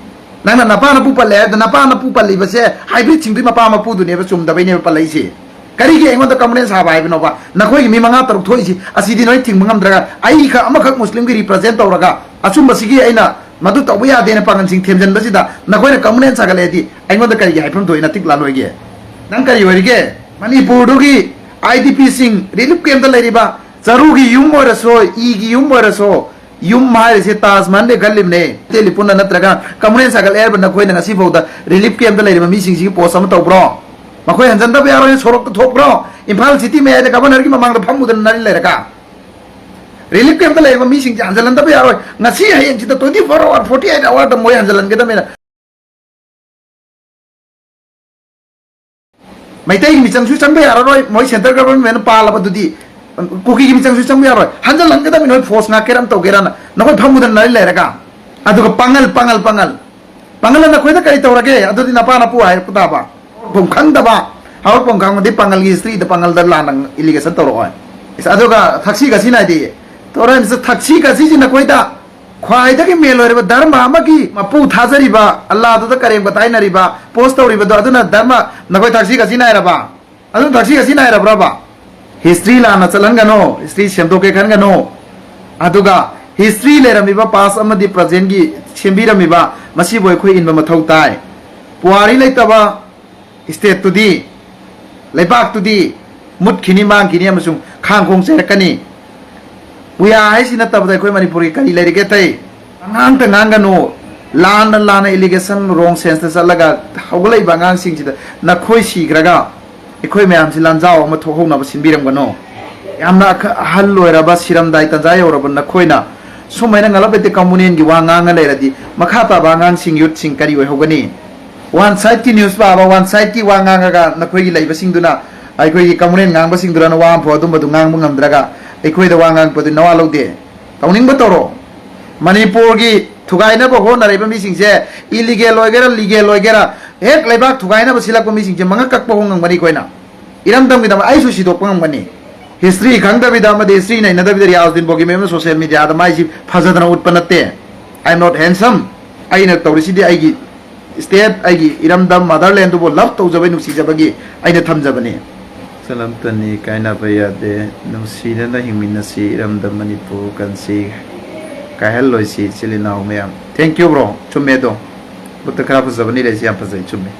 ꯅꯪꯅ ꯅꯄꯥ ꯅꯄꯨ ꯄꯜꯂꯦ ꯍꯥꯏꯕꯗ, ꯅꯄꯥ ꯅꯄꯨ ꯄꯜꯂꯤꯕꯁꯦ ꯍꯥꯏꯕ꯭ꯔꯤꯠꯁꯤꯡꯗꯨꯒꯤ ꯃꯄꯥ ꯃꯄꯨꯗꯨꯅꯦꯕ ꯆꯨꯝꯗꯕꯩꯅꯦꯕ ꯄꯜꯂꯛꯏꯁꯦ꯫ ꯀꯔꯤꯒꯤ ꯑꯩꯉꯣꯟꯗ ꯀꯃꯨꯅꯦꯟ ꯁꯥꯕ ꯍꯥꯏꯕꯅꯣꯕ? ꯅꯈꯣꯏꯒꯤ ꯃꯤ ꯃꯉꯥ ꯇꯔꯨꯛ ꯊꯣꯛꯏꯁꯤ ꯑꯁꯤꯗꯤ ꯅꯣꯏ ꯊꯤꯡꯕ ꯉꯝꯗ꯭ꯔꯒ, ꯑꯩꯈꯛ ꯑꯃꯈꯛ ꯃꯨꯁꯂꯤꯝꯒꯤ ꯔꯤꯄ꯭ꯔꯖꯦꯟ ꯇꯧꯔꯒ ꯑꯆꯨꯝꯕꯁꯤꯒꯤ ꯑꯩꯅ ꯃꯗꯨ ꯇꯧꯕ ꯌꯥꯗꯦꯅ ꯄꯥꯉꯜꯁꯤꯡ ꯊꯦꯝꯖꯤꯟꯕꯁꯤꯗ ꯅꯈꯣꯏꯅ ꯀꯃꯨꯅꯦꯟ ꯁꯥꯒꯠꯂꯛꯑꯗꯤ ꯑꯩꯉꯣꯟꯗ ꯀꯔꯤꯒꯤ ꯍꯥꯏꯐꯝ ꯊꯣꯛꯏ? ꯅꯇꯤꯛ ꯂꯥꯂꯣꯏꯒꯦ? ꯅꯪ ꯀꯔꯤ ꯑꯣꯏꯔꯤꯒꯦ? ꯃꯅꯤꯄꯨꯔꯗꯨꯒꯤ ꯑꯥꯏ ꯗꯤ ꯄꯤꯁꯤꯡ, ꯔꯤꯂꯤꯐ ꯀꯦꯝꯞꯇ ꯂꯩꯔꯤꯕ ꯆꯔꯨꯒꯤ ꯌꯨꯝ ꯑꯣꯏꯔꯁꯨ, ꯏꯒꯤ ꯌꯨꯝ ꯑꯣꯏꯔꯁꯨ, ꯌꯨꯝ ꯍꯥꯏꯔꯤꯁꯦ ꯇꯥꯖ ꯃꯍꯜꯅꯦ ꯈꯜꯂꯤꯕꯅꯦ꯫ ꯍꯣꯇꯦꯜ ꯄꯨꯟꯅ ꯅꯠꯇ꯭ꯔꯒ ꯀꯃꯨꯅꯦꯜ ꯁꯥꯒꯠꯂꯦ ꯍꯥꯏꯔꯕ ꯅꯈꯣꯏꯅ ꯉꯁꯤꯐꯥꯎꯗ ꯔꯤꯂꯤꯐ ꯀꯦꯝꯞꯇ ꯂꯩꯔꯤꯕ ꯃꯤꯁꯤꯡꯁꯤꯒꯤ ꯄꯣꯁ ꯑꯃ ꯇꯧꯕ꯭ꯔꯣ? ꯃꯈꯣꯏ ꯍꯟꯖꯟꯗꯕ ꯌꯥꯔꯣꯏ, ꯁꯣꯔꯣꯛꯇ ꯊꯣꯛꯄ꯭ꯔꯣ? ꯏꯝꯐꯥꯜ ꯁꯤꯇꯤ ꯃꯌꯥꯏꯗ ꯒꯚꯔꯅꯔꯒꯤ ꯃꯃꯥꯡꯗ ꯐꯝꯃꯨꯗꯅ ꯅꯥꯔꯤ ꯂꯩꯔꯒ ꯔꯤꯂꯤꯐ ꯀꯦꯝꯞꯇ ꯂꯩꯔꯤꯕ ꯃꯤꯁꯤꯡꯁꯦ ꯍꯟꯖꯜꯍꯟꯗꯕ ꯌꯥꯔꯣꯏ꯫ ꯉꯁꯤ ꯍꯌꯦꯡꯁꯤꯗ twenty four hour, forty eight hourꯗ ꯃꯣꯏ ꯍꯟꯖꯜꯍꯟꯒꯗꯕꯅꯤꯅ꯫ ꯃꯩꯇꯩꯒꯤ ꯃꯤꯆꯪꯁꯨ ꯆꯪꯕ ꯌꯥꯔꯔꯣꯏ, ꯃꯣꯏ ꯁꯦꯟꯇ꯭ꯔꯦꯜ ꯒꯚꯔꯟꯃꯦꯟꯠꯅ ꯄꯥꯜꯂꯕꯗꯨꯗꯤ꯫ ꯀꯨꯀꯤꯒꯤ ꯃꯤꯆꯪꯁꯨ ꯆꯪꯕ ꯌꯥꯔꯣꯏ, ꯍꯟꯖꯜꯍꯟꯒꯗꯕꯅꯤ꯫ ꯅꯣꯏ ꯐꯣꯔꯁ ꯉꯥꯛꯀꯦꯔꯥ ꯑꯃ ꯇꯧꯒꯦꯔꯥꯅ ꯅꯈꯣꯏ ꯐꯝꯃꯨꯗꯅ ꯂꯩ ꯂꯩꯔꯒ꯫ ꯑꯗꯨꯒ ꯄꯥꯡꯒꯜ, ꯄꯥꯡꯒꯜ, ꯄꯥꯡꯒꯜ, ꯄꯥꯡꯒꯜꯅ ꯅꯈꯣꯏꯗ ꯀꯔꯤ ꯇꯧꯔꯒꯦ? ꯑꯗꯨꯗꯤ ꯅꯄꯥ ꯅꯄꯨ ꯍꯥꯏꯔꯛꯄ ꯇꯥꯕ꯫ ꯍꯧꯔꯛꯐꯝ ꯈꯪꯗꯕ, ꯍꯧꯔꯛꯐꯝ ꯈꯪꯉꯗꯤ ꯄꯥꯡꯒꯜꯒꯤ ꯍꯤꯁꯇ꯭ꯔꯤꯗ ꯄꯥꯡꯒꯜꯗ ꯂꯥꯟꯅ ꯑꯦꯂꯤꯒꯦꯁꯟ ꯇꯧꯔꯛꯑꯣꯏ꯫ ꯑꯗꯨꯒ ꯊꯛꯁꯤ ꯈꯥꯁꯤ ꯅꯥꯏꯗꯦ꯫ ꯇꯧꯔꯛꯏꯕꯁꯤ ꯊꯛꯁꯤ ꯈꯥꯁꯤꯁꯤ ꯅꯈꯣꯏꯗ ꯈ꯭ꯋꯥꯏꯗꯒꯤ ꯃꯦꯟ ꯑꯣꯏꯔꯕ ꯙꯔꯃ ꯑꯃꯒꯤ ꯃꯄꯨ ꯊꯥꯖꯔꯤꯕ, ꯑꯜꯂꯥꯗꯨꯗ ꯀꯔꯦꯝ ꯀꯊꯥꯏꯅꯔꯤꯕ, ꯄꯣꯁ ꯇꯧꯔꯤꯕꯗꯣ, ꯑꯗꯨꯅ ꯙꯔꯃ ꯅꯈꯣꯏ ꯊꯛꯁꯤ ꯈꯥꯁꯤ ꯅꯥꯏꯔꯕ? ꯑꯗꯨꯅ ꯊꯛꯁꯤ ꯈꯥꯁꯤ ꯅꯥꯏꯔꯕ꯭ꯔꯕ? ꯍꯤꯁꯇ꯭ꯔꯤ ꯂꯥꯟꯅ ꯆꯠꯍꯟꯒꯅꯨ, ꯍꯤꯁꯇ꯭ꯔꯤ ꯁꯦꯝꯗꯣꯛꯀꯦ ꯈꯟꯒꯅꯨ꯫ ꯑꯗꯨꯒ ꯍꯤꯁꯇ꯭ꯔꯤ ꯂꯩꯔꯝꯃꯤꯕ, ꯄꯥꯁ ꯑꯃꯗꯤ ꯄ꯭ꯔꯖꯦꯟꯒꯤ ꯁꯦꯝꯕꯤꯔꯝꯃꯤꯕ, ꯃꯁꯤꯕꯨ ꯑꯩꯈꯣꯏ ꯏꯟꯕ ꯃꯊꯧ ꯇꯥꯏ꯫ ꯄꯨꯋꯥꯔꯤ ꯂꯩꯇꯕ ꯁ꯭ꯇꯦꯠꯇꯨꯗꯤ, ꯂꯩꯕꯥꯛꯇꯨꯗꯤ ꯃꯨꯠꯈꯤꯅꯤ, ꯃꯥꯡꯈꯤꯅꯤ ꯑꯃꯁꯨꯡ ꯈꯥꯡ ꯈꯣꯡ ꯆꯩꯔꯛꯀꯅꯤ꯫ ꯄꯨꯌꯥ ꯍꯥꯏꯁꯤ ꯅꯠꯇꯕꯗ ꯑꯩꯈꯣꯏ ꯃꯅꯤꯄꯨꯔꯒꯤ ꯀꯔꯤ ꯂꯩꯔꯤꯒꯦ ꯑꯇꯩ? ꯑꯉꯥꯡꯇ ꯉꯥꯡꯒꯅꯨ꯫ ꯂꯥꯟꯅ ꯂꯥꯟꯅ ꯑꯦꯂꯤꯒꯦꯁꯟ, ꯔꯣꯡ ꯁꯦꯟꯁꯇ ꯆꯠꯂꯒ ꯍꯧꯒꯠꯂꯛꯏꯕ ꯑꯉꯥꯡꯁꯤꯡꯁꯤꯗ ꯅꯈꯣꯏ ꯁꯤꯈ꯭ꯔꯒ ꯑꯩꯈꯣꯏ ꯃꯌꯥꯝꯁꯤ ꯂꯥꯟꯖꯥꯎ ꯑꯃ ꯊꯣꯛꯍꯧꯅꯕ ꯁꯤꯟꯕꯤꯔꯝꯒꯅꯨ꯫ ꯌꯥꯝꯅ ꯑꯈ-, ꯑꯍꯜ ꯑꯣꯏꯔꯕ, ꯁꯤꯔꯝꯗꯥꯏ ꯇꯟꯖꯥ ꯌꯧꯔꯕ ꯅꯈꯣꯏꯅ ꯁꯨꯃꯥꯏꯅ ꯉꯂꯞ ꯂꯩꯇꯦ ꯀꯃꯨꯅꯦꯜꯒꯤ ꯋꯥ ꯉꯥꯡꯉ ꯂꯩꯔꯗꯤ ꯃꯈꯥ ꯇꯥꯕ ꯑꯉꯥꯡꯁꯤꯡ, ꯌꯨꯠꯁꯤꯡ ꯀꯔꯤ ꯑꯣꯏꯍꯧꯒꯅꯤ? ꯋꯥꯟ ꯁꯥꯏꯠꯀꯤ ꯅ꯭ꯌꯨꯁ ꯄꯥꯕ, ꯋꯥꯟ ꯁꯥꯏꯠꯀꯤ ꯋꯥ ꯉꯥꯡꯉꯒ ꯅꯈꯣꯏꯒꯤ ꯂꯩꯕꯁꯤꯡꯗꯨꯅ, ꯑꯩꯈꯣꯏꯒꯤ ꯀꯃꯨꯅꯦꯜ ꯉꯥꯡꯕꯁꯤꯡꯗꯨꯅ ꯋꯥ ꯑꯃꯐꯥꯎ ꯑꯗꯨꯝꯕꯗꯨ ꯉꯥꯡꯕ ꯉꯝꯗ꯭ꯔꯒ ꯑꯩꯈꯣꯏꯗ ꯋꯥ ꯉꯥꯡꯉꯛꯄꯗꯨ ꯅꯋꯥ ꯂꯧꯗꯦ꯫ ꯇꯧꯅꯤꯡꯕ ꯇꯧꯔꯣ꯫ ꯃꯅꯤꯄꯨꯔꯒꯤ ꯊꯨꯒꯥꯏꯅꯕ ꯍꯣꯠꯅꯔꯤꯕ ꯃꯤꯁꯤꯡꯁꯦ, illegal ꯑꯣꯏꯒꯦꯔꯥ legal ꯑꯣꯏꯒꯦꯔꯥ, ꯍꯦꯛ ꯂꯩꯕꯥꯛ ꯊꯨꯒꯥꯏꯅꯕ ꯁꯤꯜꯂꯛꯄ ꯃꯤꯁꯤꯡꯁꯦ ꯃꯉꯛ ꯀꯛꯄ ꯍꯣꯡ ꯉꯝꯒꯅꯤ ꯑꯩꯈꯣꯏꯅ꯫ ꯏꯔꯝꯗꯝꯒꯤꯗꯃꯛ ꯑꯩꯁꯨ ꯁꯤꯗꯣꯛꯄ ꯉꯝꯒꯅꯤ꯫ History ꯈꯪꯗꯕꯤꯗ ꯑꯃꯗꯤ history ꯅꯩꯅꯗꯕꯤꯗ ꯔꯤꯌꯥꯖꯨꯗꯤꯟ ꯕꯣꯒꯤꯃꯦꯝꯅ social media ꯗ ꯃꯥꯏꯁꯤ ꯐꯖꯗꯅ ꯎꯠꯄ ꯅꯠꯇꯦ꯫ I am not handsome꯫ ꯑꯩꯅ ꯇꯧꯔꯤꯁꯤꯗꯤ ꯑꯩꯒꯤ state, ꯑꯩꯒꯤ ꯏꯔꯝꯗꯝ, motherland ꯗꯨꯕꯨ love ꯇꯧꯖꯕꯩ, ꯅꯨꯡꯁꯤꯖꯕꯒꯤ ꯑꯩꯅ ꯊꯝꯖꯕꯅꯤ꯫ ꯁꯂꯝꯇꯅꯤ ꯀꯥꯏꯅꯕ ꯌꯥꯗꯦ, ꯅꯨꯡꯁꯤꯅꯅ ꯍꯤꯡꯃꯤꯟꯅꯁꯤ, ꯏꯔꯝꯗꯝ ꯃꯅꯤꯄꯨꯔ ꯀꯟꯁꯤ, ꯀꯥꯏꯍꯜꯂꯣꯏꯁꯤ ꯏꯆꯤꯜ ꯏꯅꯥꯎ ꯃꯌꯥꯝ꯫ Thank you bro, ꯆꯨꯝꯃꯦ ꯑꯗꯣ꯫ ꯕꯨꯠꯇ ꯈꯔ ꯐꯖꯕꯅꯤ ꯂꯩꯁꯤ, ꯌꯥꯝ ꯐꯖꯩ, ꯆꯨꯝꯃꯦ꯫